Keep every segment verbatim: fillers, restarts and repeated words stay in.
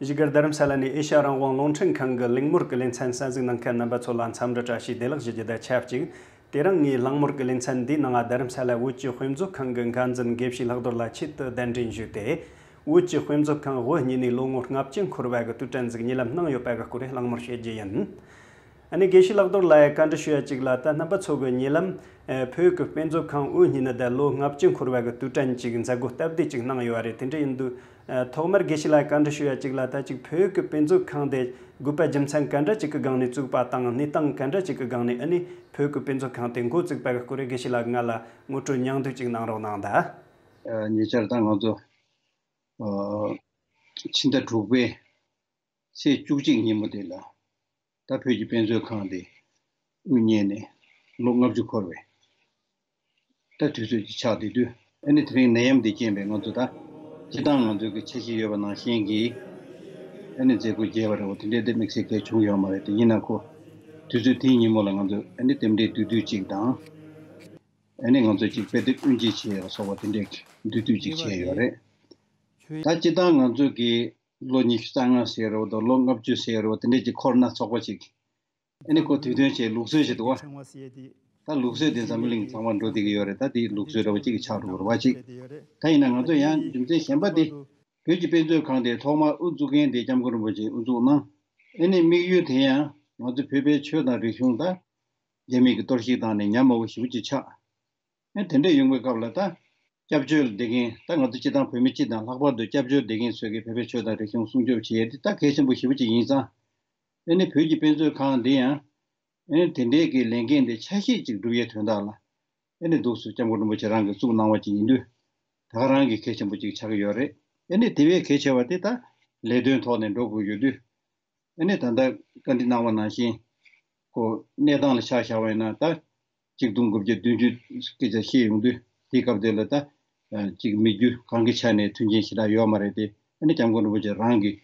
བཞུགས་སྒར་རྡ་རམ་ས་ལ་ནས་ཨེ་ཤ་ཡ་རང་དབང་རླུང་འཕྲིན་ཁང་གི་གླེང་མོལ་གྱི་ལེ་ཚན་གསན་གཟིགས་གནང་མཁན་རྣམ་པ་ཚོ་ལ་འཚམས་འདྲི་བཀྲ་ཤིས་བདེ་ལེགས་ཞུ་རྒྱུ་དང་ཆབས་ཅིག་དེ་རིང་ངའི་གླེང་མོལ་གྱི་ལེ་ཚན་འདིའི་ནང་རྡ་རམ་ས་ལ་བོད་ཀྱི་དཔེ་མཛོད་ཁང་གི་འགན་འཛིན་དགེ་བཤེས་ལྷག་རྡོར་ལགས་ཆེད་དུ་གདན་འདྲེན་ཞུས་ཏེ། བོད་ཀྱི་དཔེ་མཛོད་ཁང་དབུ་བརྙེས་ནས་ལོ་ངོ་ལྔ་བཅུ་འཁོར་བ་གི་དུས་དྲན་ཞིག་ཉེ་ལམ་གནང་ཡོད་པ་གི་སྐོར་གླེང་མོལ་བྱེད་རྒྱུ་ཡིན། ཨ་ནི་དགེ་བཤེས་ལྷག་རྡོར་ལགས་བཀའ་འདྲི་ཞུ་ཡ་གཅིག་ལ། ད་རྣམ་པ་ཚོ་གི་ཉེ་ལམ་ཨ་བོད་ཀྱི་དཔེ་མཛོད་ཁང་དབུ་བརྙེས་ནས་ད་ལོ་ལྔ་བཅུ་འཁོར་བ་གི་དུས་དྲན་གཅིག་མཛད་སྒོ་སྟབས་བདེ་གཅིག་གནང་ཡོད་རེད། དེ་འདྲ་ཡིན་དུས་ཨ་ཐོག་མར་དགེ་བཤེས་ལགས་བཀའ་འདྲི་ཞུ་ཡ་གཅིག་ལ། ད་གཅིག་བོད་ཀྱི་དཔེ་མཛོད་ཁང་དེ་དགོས་པ་རྒྱུ་མཚན་ག་འདྲ་གཅིག་གི་སྒང་ནས་བཙུགས་པ་དང་། གནས་སྟངས་ག་འདྲ་གཅིག་གི་སྒང་ནས་ཨ་ནི་བོད་ཀྱི་དཔེ་མཛོད་ཁང་དེ་འགོ་བཙུགས་པ་གི་སྐོར་དགེ་བཤེས་ལགས་ང་ལ་ངོ་སྤྲོད་ཉུང་བསྡུས་གཅིག་གནང་རོགས་གནང་དང་། ཉེ་ཆར་ད་ང་ཚོ་ཕྱི་ཟླ་དྲུག་པའི་ཚེས་བཅུ་གཅིག་ཉིན་མོ་དེ་ལ། ད་བོད་ཀྱི་དཔེ་མཛོད་ཁང་དེ་དབུ་བརྙེས་ནས་ལོ་ལྔ་བཅུ་འཁོར་བའི་ད་དུས་ཚོད་ཅིག་ཆགས་བསྡད་དུས། ཨ་ནི་དེ་རིང་ནད་ཡམས་འདི་རྐྱེན་པས་ང་ཚོ་ད་སྤྱིར་བཏང་ང་ཚོའི་གི་འཆར་གཞི་ཡོད་པ་ནང་བཞིན་གྱི་ཨ་ནི་མཛད་སྒོ་རྒྱས་པ་རེད་བ། དེ་འདྲའི་དེ་དམིགས་བསལ་གལ་བྱུང་ཡོད་མ་རེད། དེ་ཡིན་ན་ཁོ་དུས་ཚོད་དེའི་ཉིན་མོ་ལ་ང་ཚོ་ཨ་ནི་རྟེན་འབྲེལ་བསྡུས་བསྡུས་ཅིག་དང་། ཨ་ནི་ང་ཚོ་ཅིག་དཔེ་དེབ་དབུ་འབྱེད་བྱེད་ཡག་སོགས་པ་དེ་འདྲའི་བསྡུས་བསྡུས་ཅིག་བྱས་ཡོད་རེད། ད་སྤྱིར་བཏང་ང་ཚོ་གི་ལོ་ཉི་ཤུ་རྩ་ལྔ་ཟེར་རོ་དང་ལོ་ལྔ་བཅུ་ཟེར་རོ་དེ་འདྲས་ཀྱི་འཁོར་ན་ཚོགས་པ་ཅིག་ཨ་ནི་ཁོ་དུས་སྟོན་བྱས་ལུགས་སྲོལ་ཞིག་འདུག་བ། ད་ལུགས་སྲོལ་དེ་འཛམ་བུ་གླིང་ཚང་མ་འགྲོ་བསྡད་ཀྱི་ཡོད་རེད། ད་དེ་ལུགས་སྲོལ་འདྲ་བོ་ཅིག་གི་ཆགས་འགྲོ་གི་རེད་བ་ཅིག་ད་ཡིན་ན་ང་ཚོ་ཡང་རྒྱུ་མཚན་གཞན་པ་དེ་བོད་ཀྱི་དཔེ་མཛོད་ཁང་དེ་ཐོག་མར་དབུ་འཛུགས་མཁན་དེ་སྐྱབས་མགོན་རིན་པོ་ཆེས་དབུ་འཛུགས་གནང་། ཨ་ནི་དམིགས་ཡུལ་དེ་ཡང་ང་ཚོ་བོད་པའི་ཆོས་དང་རིག་གཞུང་ད་རྒྱ་མི་གི་གཏོར་བཤིག་བཏང་ནས་ཉམས་དམའ་བོ་ཞེ་པོ་ཅིག་ཆགས། ཨ་དེ་འདྲ་ཡོང་བའི་སྐབས་ལ་ད། སྐྱབས་བཅོལ་བསྡད་མཁན་ད་ང་ཚོ་སྤྱི་བཏང་བོད་མི་སྤྱི་དང་ལྷག་པར་དུ་སྐྱབས་བཅོལ་བསྡད་མཁན་ཚོས་ཀྱི་བོད་པའི་ཆོས་དང་རིག་གཞུང་སྲུང་སྐྱོབ་བྱེད་ཡས་དེ་ད་གལ་ཆེན་པོ་ཞེ་པོ་ཅིག་ཡིན་ཙང་། ཨ་ནི་བོད་ཀྱི་དཔེ་མཛོད་ཁང་འདི་ཡང་ཨ་ནི་དེ་འདྲའི་གི་ལས་འགན་དེ་ཆ་ཤས་ཅིག་བསྒྲུབ་ཡས་དོན་དག་ལ་ཨ་ནི་འདུག་སེ་སྐྱབས་མགོན་རིན་པོ་ཆེ་རང་གིས་བཙུགས་གནང་བ་ཅིག་ཡིན་དུས། ད་ག་རང་གི་གལ་ཆེན་པོ་ཅིག་ཆགས་ཀྱི་ཡོད་རེད། ཨ་ནི་དེ་བས་གལ་ཆེ་བ་དེ་ད་ལས་དོན་ཐོག་ནས་འགྲོ་དགོས་ཡོད་དུས། ཨ་ནི་ད་ལྟ་བཀའ་འདྲི་གནང་བ་ནང་བཞིན་ཁོ་གནས་སྟངས་ལ་ཆ་བཞག་པ་ཡིན་ན་ད་གཅིག་སྟོང་དགུ་བརྒྱ་བདུན་ཅུ་སྐད་ཆ་བཤད་ཡོང་དུས་དེའི་སྐབས་དེ་ལ་ད་གཅིག་མི་རྒྱུ་གང་གི་ཆ་ནས་མཐུན་རྐྱེན་ཞེ་དྲག་ཡོད་མ་རེད་དེ། ཨ་ནི་སྐྱབས་མགོན་རིན་པོ་ཆེ་རང་གིས་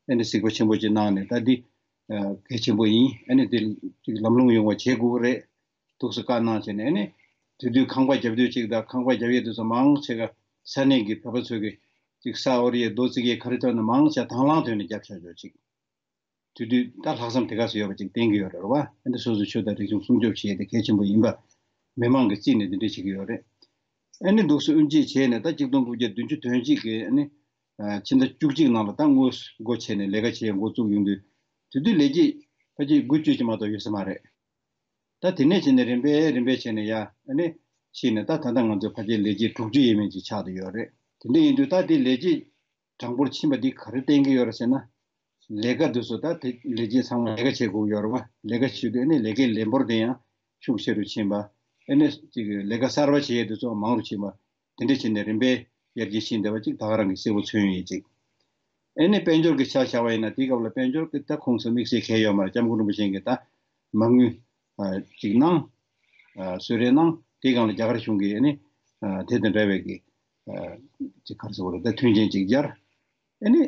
ཨ་ནི་གཟིགས་པ་ཆེན་པོ་ཅིག་གནང་ནས་ད་འདི་གལ་ཆེན་པོ་ཡིན། ཨ་ནི་དེ་གཅིག་ལམ་ལྷོང་ཡོང་བ་བྱེད་དགོས་ཀྱི་རེད་འདུག་སེ་བཀའ་གནང་བྱས་ནས། ཨ་ནི་དེ་དུས་ཁང་པ་རྒྱབ་དུས་གཅིག་དང་ཁང་པ་རྒྱབ་ཡས་དེ་ཚོ་མང་ཆེ་ག་ས་གནས་ཀྱི་བོད་པ་ཚོས་ཀྱི་གཅིག་ས་འོར་ཡས་རྡོ་བརྩིགས་ཡས་ག་རེ་ཐོན་ན་མང་ཆེ་དང་བླངས་ཐོག་ནས་རྒྱབ་བཞག་ཆོག་ཅིག་དེ་དུས་ད་ལྷག་བསམ་དེ་ག་ཚོད་ཡོད་པ་ཅིག་བསྟན་གྱི་ཡོད་རེད་བ། ཨ་ནི་སོ་སོའི་ཆོས་དང་རིག་གཞུང་སྲུང་སྐྱོབ་བྱེད་ཡས་དེ་གལ་ཆེན་པོ་ཡིན་པ་མི་མང་གིས་བརྩིས་ནས་དེ་འདྲ་བྱེད་ཀྱི་ཡོད་རེད། ཨ་ནི་འདུག་སེ་དབུ་འབྱེད་བྱས་ནས་ད་གཅིག་སྟོང་དགུ་བརྒྱ་བདུན་ཅུ་དོན་གཅིག་གི་ཨ་ནི་ཕྱི་ཟླ་བཅུ་གཅིག་ནང་ལ་ད་དངོས་སུ་སྒོ་ཕྱེ་ནས་ལས་ཀ་བྱེད་འགོ་བཙུགས་ཡོང་དུས། དེ་དུས་ལས་བྱེད་ཕལ་ཆེར་དགུ་བཅུ་ཅིག་མ་གཏོགས་ཡོད་ས་མ་རེད། ད་དེ་ནས་བྱས་ནས་རིམ་པས་རིམ་པས་བྱས་ནས་ཡ་ཨ་ནི་ཕྱིན་ནས་ད་ད་ལྟ་ང་ཚོའི་ཕལ་ཆེར་ལས་བྱེད་དྲུག་ཅུ་ཡས་མས་ཅིག་ཆགས་བསྡད་ཡོད་རེད། དེ་འདྲ་ཡིན་དུས་ད་དེ་ལས་བྱེད་གྲངས་འབོར་ཕྱིན་པ་འདི་ག་རེ་བསྟན་གྱི་ཡོད་རེད་ཟེར་ན། ལས་ཀ་འདི་ཚོ་ད་དེ་ལས་བྱེད་ཚང་མ་ལས་ཀ་བྱེད་དགོས་ཡོད་རེད་བ། ལས་ཀ་བྱེད་དུས་ཨ་ནི་ལས་ཀའི་ལས་འབོར་དེ་ཡང་ཤུགས་ཆེ་རུ་ཕྱིན་པ། ཨ་ནི་ཅིག་ལས་ཀ་གསར་པ་བྱེད་ཡས་དེ་ཚོ་མང་རུ་ཕྱིན་པ། དེ་འདྲ་བྱས་ནས་རིམ་པས་ཡར་རྒྱས་ཕྱིན་བསྡད་པ་ཅིག་ད་ག་རང་གིས་གསལ་པོ་མཚོན་ཡོད་ཅིག་ཨ་ནི་དཔལ་འབྱོར་གྱི་ཆ་བཞག་པ་ཡིན་ན་དེའི་སྐབས་ལ་དཔལ་འབྱོར་གྱི་ད་ཁོངས་སུ་དམིགས་བསལ་གང་ཡང་ཡོད་མ་རེད། སྐྱབས་མགོན་རིན་པོ་ཆེ་གིས་ད་མ་དངུལ་ཨ་ཅིག་གནང་། ཨ་གསོལ་རས་གནང་། དེའི་སྒང་ལ་རྒྱ་གར་གཞུང་གིས་ཨ་ནི་ཨ་དེ་དང་འདྲ་བའི་གི་ཨ་ཅིག་ག་རེ་ཟེར་དགོས་རེད། ད་མཐུན་རྐྱེན་ཅིག་སྦྱར། ཨ་ནི་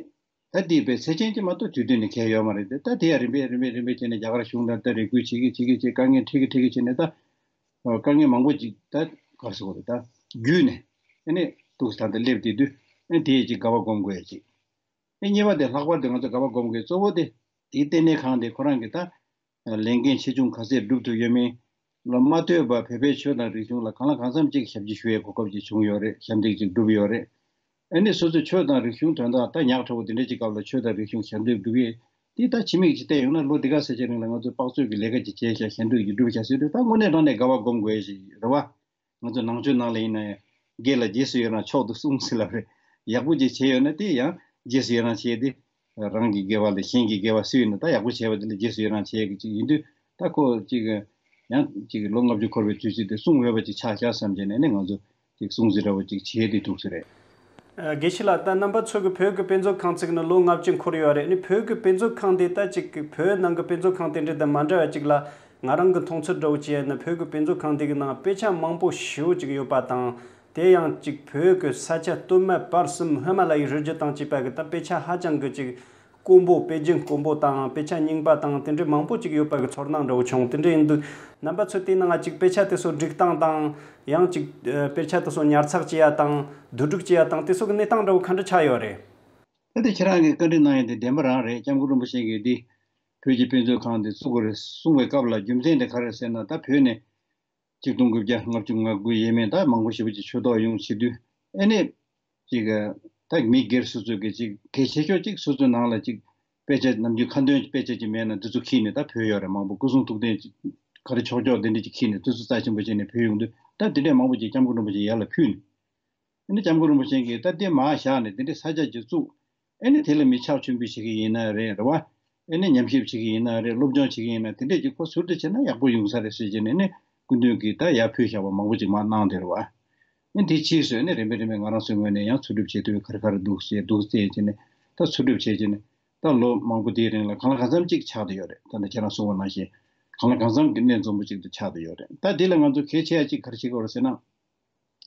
ད་དེའི་བའི་ཚེ་ཆེན་གྱི་མ་གཏོགས་དུས་སྟོན་ནི་གང་ཡང་ཡོད་མ་རེད་དེ། ད་དེ་ཡང་རིམ་པས་རིམ་པས་རིམ་པས་བྱས་ནས་རྒྱ་གར་གཞུང་ལ་ད་རེ་སྐུལ་བྱེད་ཀྱི་བྱེད་ཀྱི་བྱེད། དཀའ་ངལ་འཕྲད་ཀྱི་འཕྲད་ཀྱི་བྱས་ནས་ད་ཨ་དཀའ་ངལ་མང་པོ་ཅིག་ད་ག་རེ་ཟེར་དགོས་རེད། ད་བརྒྱུད་ནས་ཨ་ནི་འདུག་སེ་ད་ལྟ་སླེབས་བསྡད་དུས་ཨ་ནི་དེ་ཡི་ཅིག་དགའ་བ་སྒོམ་དགོས་ཡ་ཅིག་ཨ་གཉིས་པ་དེ་ལྷག་པར་དུ་ང་ཚོ་དགའ་བ་སྒོམ་དགོས་གཙོ་བོ་དེ་དེའི་ལྟེ་གནས་ཁང་དེ་ཁོ་རང་གི་ད་ལས་འགན་ཆེ་ཆུང་ག་ཚད་སྒྲུབ་ཐུབ་ཡོད་མེད། ལོ་མ་ཐོས་པར་བོད་པའི་ཆོས་དང་རིག་གཞུང་ལ་གང་ལ་གང་འཚམ་ཅིག་ཞབས་ཕྱི་ཞུ་ཡའི་གོ་སྐབས་ཅིག་བྱུང་ཡོད་རེད། ཞབས་འདེགས་ཅིག་བསྒྲུབས་ཡོད་རེད། ཨ་ནི་སོ་སོའི་ཆོས་དང་རིག་གཞུང་དོན་དག་ད་ཉག་ཕྲ་བོ་དེ་འདྲ་ཅིག་སྐབས་ལ་ཆོས་དང་རིག་གཞུང་ཞབས་འདེགས་བསྒྲུབས་ཡས་དེ་ད་ཕྱི་མིག་ཅིག་བལྟས་ཡོང་ན་ལོ་འདི་ག་ཚོད་ཅིག་རིང་ལ་ང་ཚོས་དཔག་ཚོད་ཀྱི་ལས་ཀ་ཅིག་བྱས་ཤག་ཞབས་འདེགས་ཅིག་བསྒྲུབས་ཤག་ཟེར་དུས་ད་དངོས་གནས་དྲང་གནས་དགའ་བ་སྒོམ་དགོས་ཡས་ཞིག་རེད་བ། ང་ཚོ་ནང་ཆོས་ནང་ལ་ཡིན་ན་ཡང་དགེ་ལ་རྗེས་སུ་ཡི་རང་མཆོག་ཏུ་གསུངས་ཟེར་ལབ་རེད། ཡག་པོ་ཅིག་བྱས་ཡོད་ན་དེ་ཡང་རྗེས་སུ་ཡི་རང་བྱས་ཏེ། རང་གི་དགེ་བ་ལས་གཞན་གྱི་དགེ་བ་སུ་ཡིན་ན་ད་ཡག་པོ་བྱས་པ་དེ་ལ་རྗེས་སུ་ཡི་རང་བྱས་ཀྱི་ཅིག་ཡིན་དུས། ད་ཁོ་ཅིག་ཡང་ཅིག་ལོ་ལྔ་བཅུ་འཁོར་བའི་དུས་ཚིགས་དེ་སྲུང་འོས་པ་ཅིག་ཆགས་ཤག་བསམ་བྱས་ནས་ནི་ང་ཚོ་ཅིག་སྲུང་བརྩི་འདྲ་བོ་ཅིག་བྱས་ཏེ་འདུག་ས་རེད། ཨ་དགེ་བཤེས་ལགས། ད་རྣམ་པ་ཚོ་གི་བོད་ཀྱི་དཔེ་མཛོད་ཁང་བཙུགས་ནས་ལོ་ལྔ་བཅུ་འཁོར་ཡོད་རེད། ཨ་ནི་བོད་ཀྱི་དཔེ་མཛོད་ཁང་དེ་ད་ཅིག་གི་བོད་ནང་གི་དཔེ་མཛོད་ཁང་དེ་འདྲ་དང་མ་འདྲ་བ་ཅིག་ལ་ང་རང་གི་མཐོང་ཚུལ་འདྲ་བོ་བྱས་ན། བོད་ཀྱི་དཔེ་མཛོད་ཁང་དེ་གི་ནང་དཔེ་ཆ་མང་པོ་ཞེ་པོ་ཅིག་ཡོད་པ་དང་། དེ་ཡང་ཅིག་བོད་ཀྱི་ས་ཆ་སྟོད་སྨད་བར་གསུམ་ཧི་མ་ལ་ཡའི་རི་རྒྱུད་དང་བཅས་པ་གི་ད་དཔེ་ཆ་ཧ་ཅང་གི་ཅིག་དཀོན་པོ། དཔེ་རྒྱུན་དཀོན་པོ་དང་དཔེ་ཆ་རྙིང་པ་དང་དེ་འདྲའི་མང་པོ་ཅིག་ཡོད་པ་གི་ཚོར་སྣང་འདྲ་བོ་བྱུང་། དེ་འདྲ་ཡིན་དུས་རྣམ་པ་ཚོས་དེའི་ནང་ཅིག་དཔེ་ཆ་དེ་ཚོ་སྒྲིག་སྟངས་དང་། ཡང་ཅིག་ཨ་དཔེ་ཆ་དེ་ཚོ་ཉར་ཚགས་བྱེད་ཡ་དང་བསྡུ་སྒྲིག་བྱེད་ཡ་དང་དེ་ཚོ་གི་གནས་སྟངས་འདྲ་བོ་ག་འདྲ་ཆགས་ཡོད་རེད། ད་དེ་ཁྱེད་རང་གིས་བཀའ་འདྲི་གནང་ཡ་དེ་བདེན་པ་རང་རེད། སྐྱབས་མགོན་རིན་པོ་ཆེ་གིས་འདི་བོད་ཀྱི་དཔེ་མཛོད་ཁང་དེ་བཙུགས་དགོས་རེད་གསུངས་པའི་སྐབས་ལ་རྒྱུ་མཚན་དེ་ག་རེ་རེད་ཟེར་ན། ད་བོད་ནས་ཆིག་སྟོང་དགུ་བརྒྱ་ལྔ་བཅུ་ང་དགུ་ཡས་མས་ད་མང་པོ་ཞེ་པོ་ཅིག་ཆོས་ཐོག་ཡོང་བྱེད་དུས། ཨེ་ནས་ཅིག་ད་མི་སྒེར་སོ་སོ་གི་ཅིག་གལ་ཆེ་ཤོས་ཅིག་སོ་སོའི་ནང་ལ་ཅིག་དཔེ་ཆ་ནམ་རྒྱུན་ཁ་འདོན་དཔེ་ཆ་ཅིག་མེད་ན་འདི་ཚོ་ཁྱེར་ནས། ད་བོད་ཡོད་རེད། མང་པོ་སྐུ་གསུང་ཐུགས་རྟེན་ཅིག་ག་རེ་ཆོག་ཆོག་དེ་འདྲ་ཅིག་ཁྱེར་ནས་དུས་ཚོད་རྩ་ཆེན་པོ་བྱས་ནས་བོད་ཡོང་དུས། ད་དེ་འདྲས་མང་པོ་ཅིག་སྐྱབས་མགོན་རིན་པོ་ཆེ་ཡར་ལ་ཕུལ་ནས། ཨ་ནི་སྐྱབས་མགོན་རིན་པོ་ཆེ་གིས་ད་དེ་མར་བཞག་ནས་དེ་འདྲའི་ས་ཆ་ཅིག་བཙུགས། ཨ་ནི་དེ་ལ་མི་ཕྱག་མཆོད་འབུལ་བྱེད་ཀྱི་ཡིན་ན་རེད། རེད་བ། ཨ་ནི་ཉམས་ཞིབ་བྱེད་ཀྱི་ཡིན་ན་རེད། སློབ་སྦྱོང་བྱེད་ཀྱི་ཡིན་ན། དེ་འདྲས་ཅིག་ཁོ་ཟུར་དུ་བྱས་ན་ཡག་པོ་ཡོང་ས་རེད་ཟེར་བྱས་ནས། ཨ་ནི་སྐུ་མདུན་གྱིས་ད་ཡར་ཕུལ་བཞག་པ་མང་པོ་ཅིག་མར་གནང་བསྡད་རེད་བ། ཨ་ནི་དེ་ཕྱིས་སུ་ཨ་ནི་རིམ་པས་རིམ་པས་ང་རང་ཚོའི་ངོས་ནས་ཡང་འཚོལ་སྒྲུབ་བྱེད་དུས་ག་རེ་ག་རེ་འདུག་ཟེར་འདུག་ཟེར་བྱས་ནས། ད་འཚོལ་སྒྲུབ་བྱས་བྱས་ནས་ད་ལོ་མང་པོ་དེའི་རིང་ལ་གང་ལ་གང་འཚམ་ཅིག་ཆགས་བསྡད་ཡོད་རེད། ད་ལྟ་ཁྱེད་རང་གསུངས་པ་ནང་བཞིན་གང་ལ་གང་འཚམ་གྱི་གནད་འཛོམས་པོ་ཅིག་ཏུ་ཆགས་བསྡད་ཡོད་རེད། ད་དེ་ལ་ང་ཚོ་གལ་ཆེ་ཡ་ཅིག་ག་རེ་བྱེད་དགོས་རེད་ཟེར་ན།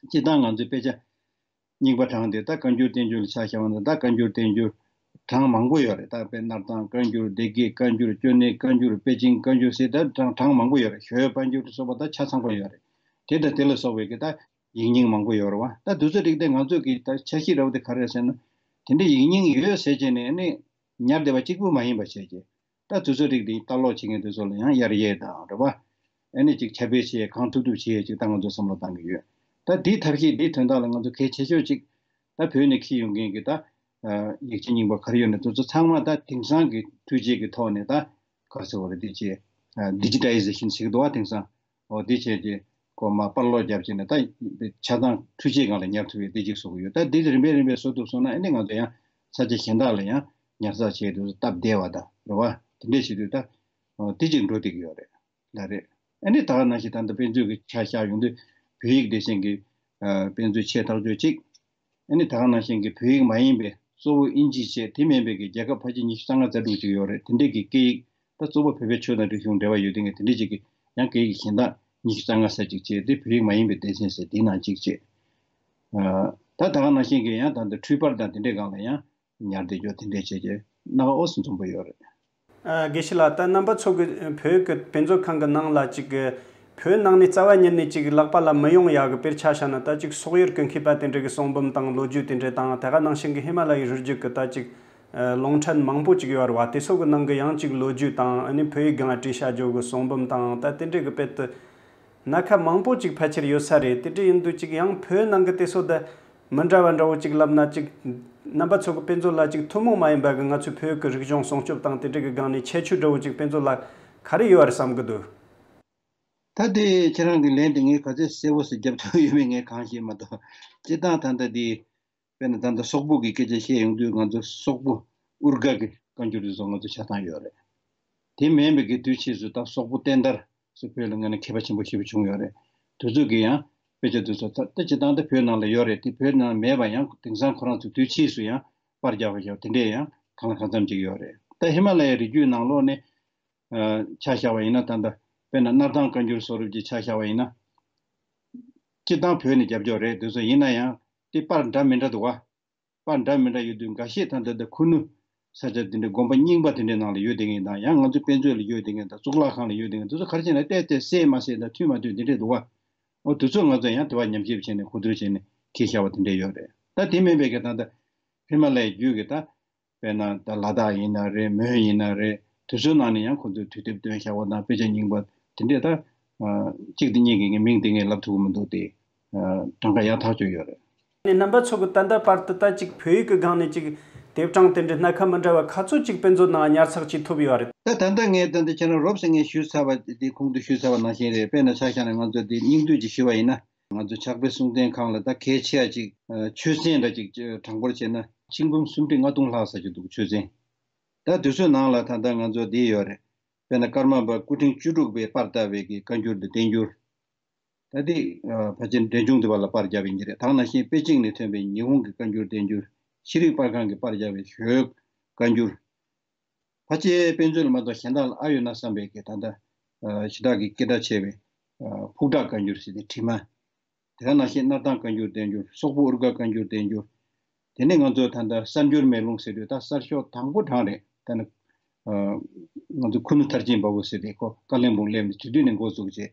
སྤྱིར་བཏང་ང་ཚོའི་དཔེ་ཆ་རྙིང་པ་གྲངས་དེ་ད་བཀའ་འགྱུར་བསྟན་འགྱུར་ལ་ཆ་བཞག་པ་ན། ད་བཀའ་འགྱུར་བསྟན་འགྱུར་གྲངས་མང་པོ་ཡོད་རེད། ད་དཔེར་སྣར་ཐང་བཀའ་འགྱུར། སྡེ་དགེ་བཀའ་འགྱུར། ཅོ་ནེ་བཀའ་འགྱུར། པེ་ཅིང་བཀའ་འགྱུར་ཟེར། ད་གྲངས་གྲངས་མང་པོ་ཡོད་རེད། ཞོལ་བཀའ་འགྱུར་དུ་སོགས་པ་ད་ཆ་ཚང་པོ་ཡོད་རེད། དེ་དང་དེ་ལ་སོགས་པའི་གི་ད་ཡིག་རྙིང་མང་པོ་ཡོད་རེད་བ། ད་དུས་ཚོད་རིགས་དེ་ང་ཚོས་གི་ད་ཆ་ཤས་འདྲ་བོ་དེ་ག་རེ་རེད་ཟེར་ན། དེ་འདྲའི་ཡིག་རྙིང་ཡོད་ཟེར་བྱས་ནས་ཨ་ནི་ཉར་བསྡད་པ་གཅིག་པུ་མ་ཡིན་པ་བྱས་ཀྱི། ད་དུས་ཚོད་རིགས་དེ་ལྟ་ཀློག་བྱེད་མཁན་དེ་ཚོ་ལ་ཡང་ཡར་རྒྱས་དང་རེད་བ། ཨ་ནི་ཅིག་ཁྱབ་སྤེལ་བྱེད་གང་ཐུབ་ཐུབ་བྱེད་ཅིག་ད་ང་ཚོ་བསམ་བློ་བཏང་གི་ཡོད། ད་དེའི་ཐབས་ཤེས་དེའི་དོན་དག་ལ་ང་ཚོ་གལ་ཆེ་ཤོས་ཅིག་ད་བོད་ནས་འཁྱེར་ཡོང་མཁན་གྱི་ད་ཡིག་ཆ་རྙིང་པ་ག་རེ་ཡོད་ན་དེ་ཚོ་ཚང་མ་ད་དེང་སང་གི་འཕྲུལ་ཆས་ཀྱི་ཐོག་ནས་ད་ག་རེ་ཟེར་བ་རེད། དེ་ཆེ་ཌི་ཇི་ཊའི་ཟེ་ཤན་ཟེར་གི་འདུག་བ། དེང་སང་འོ་དེ་བྱས་རྗེས་ཀོ་མ་པར་སློག་བརྒྱབ་བྱས་ནས་ད་ཆ་ཚང་འཕྲུལ་ཆས་སྒང་ལ་ཉར་ཐུབ་པའི་བདེ་སྐྱིད་བཟོ་གི་ཡོད། ད་འདི་རིམ་པས་རིམ་པས་བཟོ་ཐུབ་སོང་ན་ཨ་ནི་ང་ཚོ་ཡང་ས་ཆ་གཞན་དག་ལ་ཡང་ཉར་ཚགས་བྱས་དུས་སྟབས་བདེ་བ་དང་རེད་བ། དེ་འདྲས་བྱེད་དུས་ད་འོ་དེ་གཅིག་འགྲོ་བསྡད་ཀྱི་ཡོད་རེད། ལ་རེད། ཨ་ནི་ད་ག་ནང་བཞིན་ད་ལྟ་དཔེ་མཛོད་ཀྱི་ཆ་བཞག་ཡོང་དུས་བོད་ཡིག་སྡེ་ཚན་གྱི་དཔེ་མཛོད་ཆེ་ཐག་ཆོད་གཅིག་ཨ་ནི་ད་ག་ནང་བཞིན་གྱི་བོད་ཡིག་མ་ཡིན་པའི་གཙོ་བོ་དབྱིན་ཇི་བྱས། དེ་མིན་པའི་གི་རྒྱལ་ཁབ་ཕལ་ཆེར་ཉི་ཤུ་རྩ་ལྔ་རྩ་དྲུག་ཅིག་ཡོད་རེད། དེ་འདྲས་ཀྱི་སྐད་ཡིག་ད་གཙོ་བོ་བོད་པའི་ཆོས་དང་རིག་གཞུང་འབྲེལ་བ་ཡོད་དེ་ངས་དེ་འདྲས་ཅིག་གི་ཡང་སྐད་ཡིག་གཞན་དག་ཉི་ཤུ་རྩ་ལྔ་ཙམ་ཅིག་བྱས་ཏེ་བོད་ཡིག་མ་ཡིན་པའི་སྡེ་ཚན་ཟེར་དེའི་ནང་གཅིག་བྱས། ད་ད་ག་ནང་བཞིན་གྱི་ཡང་ད་ལྟ་འཕྲུལ་པར་དང་དེ་འདྲས་སྒང་ལ་ཡང་ཉར་བསྡད་རྒྱུ་དེ་འདྲས་བྱས་རྗེས་སྣ་ཁ་ཨོ་སི་འཛོམས་པོ་ཡོད་རེད། ཨ། དགེ་བཤེས་ལགས། ད་རྣམ་པ་ཚོ་གི་བོད་ཀྱི་དཔེ་མཛོད་ཁང་གི་ནང་ལ་ཅིག་གི་བོད་ནང་ནས་རྩ་བ་ཉིད་ནས་ཅིག་ལག་པ་ལ་མི་ཡོང་ཡག་གི་དཔེར་ཆ་བཞག་ན། ད་ཅིག་སོག་ཡུལ་གྱི་མཁས་པ་དེ་འདྲ་གི་གསུང་འབུམ་དང་ལོ་རྒྱུས་དེ་འདྲ་དང་། དེ་ག་ནང་བཞིན་གྱི་ཧི་མ་ལ་ཡའི་རི་རྒྱུད་ཀྱི་ད་ཅིག་ཨ། རླུང་འཕྲིན་མང་པོ་ཅིག་ཡོད་རེད་བ། དེ་ཚོ་གི་ནང་གི་ཡང་ཅིག་ལོ་རྒྱུས་དང་། ཨ་ནི་བོད་ཡིག་སྒང་བྲིས་བཞག་རྒྱུ་གི་གསུང་འབུམ་དང་། ད་དེ་འདྲ་གི་དཔེ་དེ་སྣ་ཁ་མང་པོ་ཅིག་ཕལ་ཆེར་ཡོད་ས་རེད། དེ་འདྲ་ཡིན་དུས་ཅིག་ཡང་བོད་ནང་གི་དེ་ཚོ་ད་མི་འདྲ་བ་འདྲ་བོ་ཅིག་ལབ་ན། ཅིག་རྣམ་པ་ཚོ་གི་དཔེ་མཛོད་ལ་ཅིག་ཐུན་མོང་མ་ཡིན་པ་གི་ང་ཚོའི་བོད་ཀྱི་རིག་གཞུང་སྲུང་སྐྱོབ་དང་དེ་འདྲ་གི་སྒང་ནས་ཁྱད་ཆོས་འདྲ་བོ་ཅིག་དཔེ་མཛོད་ལ་ག་རེ་ཡོད་རེད་བསམ་གི་འདུག་ད་དེ་ཁྱེད་རང་གི་ལན་དེ་ངས་ག་ཚོད་གསལ་བོ་ཞིག་རྒྱབ་ཐུབ་ཡོད་མེད་ངས་གང་ཤེས་མ་གཏོགས། སྤྱིར་བཏང་ད་ལྟ་དེ་དཔེར་ན་ད་ལྟ་སོག་པོ་གི་སྐད་ཆ་བཤད་ཡོང་དུས་ང་ཚོ་སོག་པོ་ཨུར་ག་གི་བཀའ་འགྱུར་དེ་ཚོ་ང་ཚོ་ཆ་ཚང་ཡོད་རེད། དེ་མིན་པའི་གི་དུས་ཕྱིས་སུ་ད་སོག་པོ་བསྟན་དར་སུ་བོད་ལ་ངོས་ནས་མཁས་པ་ཆེན་པོ་ཞེ་པོ་བྱུང་ཡོད་རེད། དེ་ཚོ་གི་ཡང་དཔེ་ཆ་དེ་ཚོ་ད་ལྟ་སྤྱིར་བཏང་ད་བོད་ནང་ལ་ཡོད་རེད། དེ་བོད་ནང་མེད་པ་ཡང་དེང་སང་ཁོ་རང་ཚོ་དུས་ཕྱིས་སུ་ཡང་པར་རྒྱག་པ་ཞིག་དེ་འདྲས་ཡང་གང་ལ་གང་འཚམ་ཅིག་ཡོད་རེད། ད་ཧི་མ་ལ་ཡའི་རི་རྒྱུད་ནང་ལོགས་ནས་ཆ་བཞག་པ་ཡིན་ན། ད་ལྟ་དཔེར་ན་སྣར་ཐང་བཀའ་འགྱུར་སོགས་རུབ་ཀྱི་ཆ་བཞག་པ་ཡིན་ན། སྤྱིར་བཏང་བོད་ནས་རྒྱབ་སྐྱོར་རེད། དེ་ཚོ་ཡིན་ན་ཡང་དེ་པར་འདྲ་མི་འདྲ་འདུག་བ། པར་འདྲ་མི་འདྲ་ཡོད་དུས་འགའ་ཤས་ད་ལྟ་ད་ཁུ་ནུ་ས་ཆ་དེ་འདྲའི་དགོན་པ་རྙིང་པ་དེ་འདྲའི་ནང་ལ་ཡོད་དེ་ངེས་དང་། ཡང་ང་ཚོའི་དཔེ་མཛོད་ལ་ཡོད་དེ་ངེས་དང་། གཙུག་ལག་ཁང་ལ་ཡོད་དེ་ངེས། དེ་ཚོ་ག་རེ་བྱས་ན་བལྟས་ཏེ་གསལ་མ་གསལ་དང་མཐུན་མ་མཐུན་དེ་འདྲས་འདུག་བ། འོ་དེ་ཚོ་ང་ཚོ་ཡང་དེ་བ་ཉམས་ཞིབ་བྱས་ནས་གོ་བསྡུར་བྱས་ནས་འཁྱེར་བཞག་པ་དེ་འདྲས་ཡོད་རེད། ད་དེ་མིན་པའི་གི་ད་ལྟ་ཧི་མ་ལ་ཡའི་རྒྱུད་ཀྱི་ད་དཔེར་ན་ད་ལ་དྭགས་ཡིན་ན་རེད། མོན་ཡིན་ན་རེད། དེ་ཚོའི་ནང་ནས་ཡང་ཁོ་ཚོས་དུས་དེབ་བཏོན་བཞག་པ་དང་། དཔེ་ཆ་རྙིང་པ་དེ་འདྲས་ད་གཅིག་དེ་གཉིས་ཀྱི་ངས་མིང་དེ་ངས་ལབ་ཐུབ་ཀྱི་མི་འདུག་སྟེ། གྲངས་ཀ་ཡག་ཐག་ཆོད་ཡོད་རེད། ནས་རྣམ་པ་ཚོ་གི་ད་ལྟ་བར་དུ་ད་ཅིག་བོད་ཡིག་གི་སྒང་ནས་ཅིག་དེབ་གྲངས་དེ་འདྲའི་སྣ་ཁ་མི་འདྲ་བ་ག་ཚོད་ཅིག་དཔེ་མཛོད་ནང་ཉར་ཚགས་བྱེད་ཐུབ་ཡོད་རེད། ད་ད་ལྟ་ངས་ད་ལྟ་ཁྱེད་རང་རོབ་ཙམ་ངས་ཞུས་ཚར་བ་དེ་གོང་དུ་ཞུས་ཚར་བ་ནང་བཞིན་རེད། དཔེར་ན་ཆ་བཞག་ན་ང་ཚོ་དེ་སྙིང་བསྡུས་ཅིག་ཞུས་པ་ཡིན་ན། ང་ཚོ་ཕྱག་དཔེ་གསུང་རྟེན་ཁང་ལ་ད་གལ་ཆེ་བ་ཅིག་ཆོས་ཚན་འདྲ་ཅིག་གྲངས་འབོར་བྱས་ན་ཆིག་འབུམ་སུམ་ཁྲི་ལྔ་སྟོང་ལྷག་ཙམ་ཅིག་འདུག་ཆོས་ཚན། ད་དེ་ཚོའི་ནང་ལ་ད་ལྟ་ང་ཚོ་འདི་ཡོད་རེད། དཔེར་ན་ཀརྨ་པ་སྐུ་ཕྲེང་བཅུ་དྲུག་པས་པར་བཏབ་པའི་གི་བཀའ་འགྱུར་དང་བསྟན་འགྱུར། ད་དེ་ཕལ་ཆེར་འབྲས་ལྗོངས་འདི་པ་ལ་པར་བརྒྱབ་ཡིན་གྱི་རེད། ད་ག་ནང་བཞིན་པེ་ཅིང་ནས་ཐོན་པའི་ཉི་ཧོང་གི་བཀའ་འགྱུར་བསྟན་འགྱུར། ཤེས་རིག་པར་ཁང་གིས་པར་བརྒྱབ་པའི་ཞོལ་བཀའ་འགྱུར། ཕལ་ཆེར་དཔེ་མཛོད་ལ་མ་གཏོགས་གཞན་དག་ལ་ཨ་ཡོད་ན་བསམ་པའི་གི་ད་ལྟ་ཞེ་དྲག་གི་སྐད་གྲགས་ཆེ་བའི་ཕུགས་བསྒྲགས་བཀའ་འགྱུར་ཟེར་ཏེ་བྲིས་མ། དེ་ག་ནང་བཞིན་སྣར་ཐང་བཀའ་འགྱུར་བསྟན་འགྱུར། སོག་པོ་ཨུར་ག་བཀའ་འགྱུར་བསྟན་འགྱུར། དེ་ནས་ང་ཚོ་ད་ལྟ་གསར་འགྱུར་མེ་ལོང་ཟེར་དུས་ད་གསར་ཤོག་དང་པོ་གྲངས་རེད། ད་ནི་ང་ཚོ་ཁུ་ནུ་མཐར་ཕྱིན་བ་བོ་ཟེར་ཏེ་ཁོ་བཀའ་བློན་སྦུག་སླེབས་ནས་དེ་དུས་ནས་འགོ་བཙུགས་བྱས།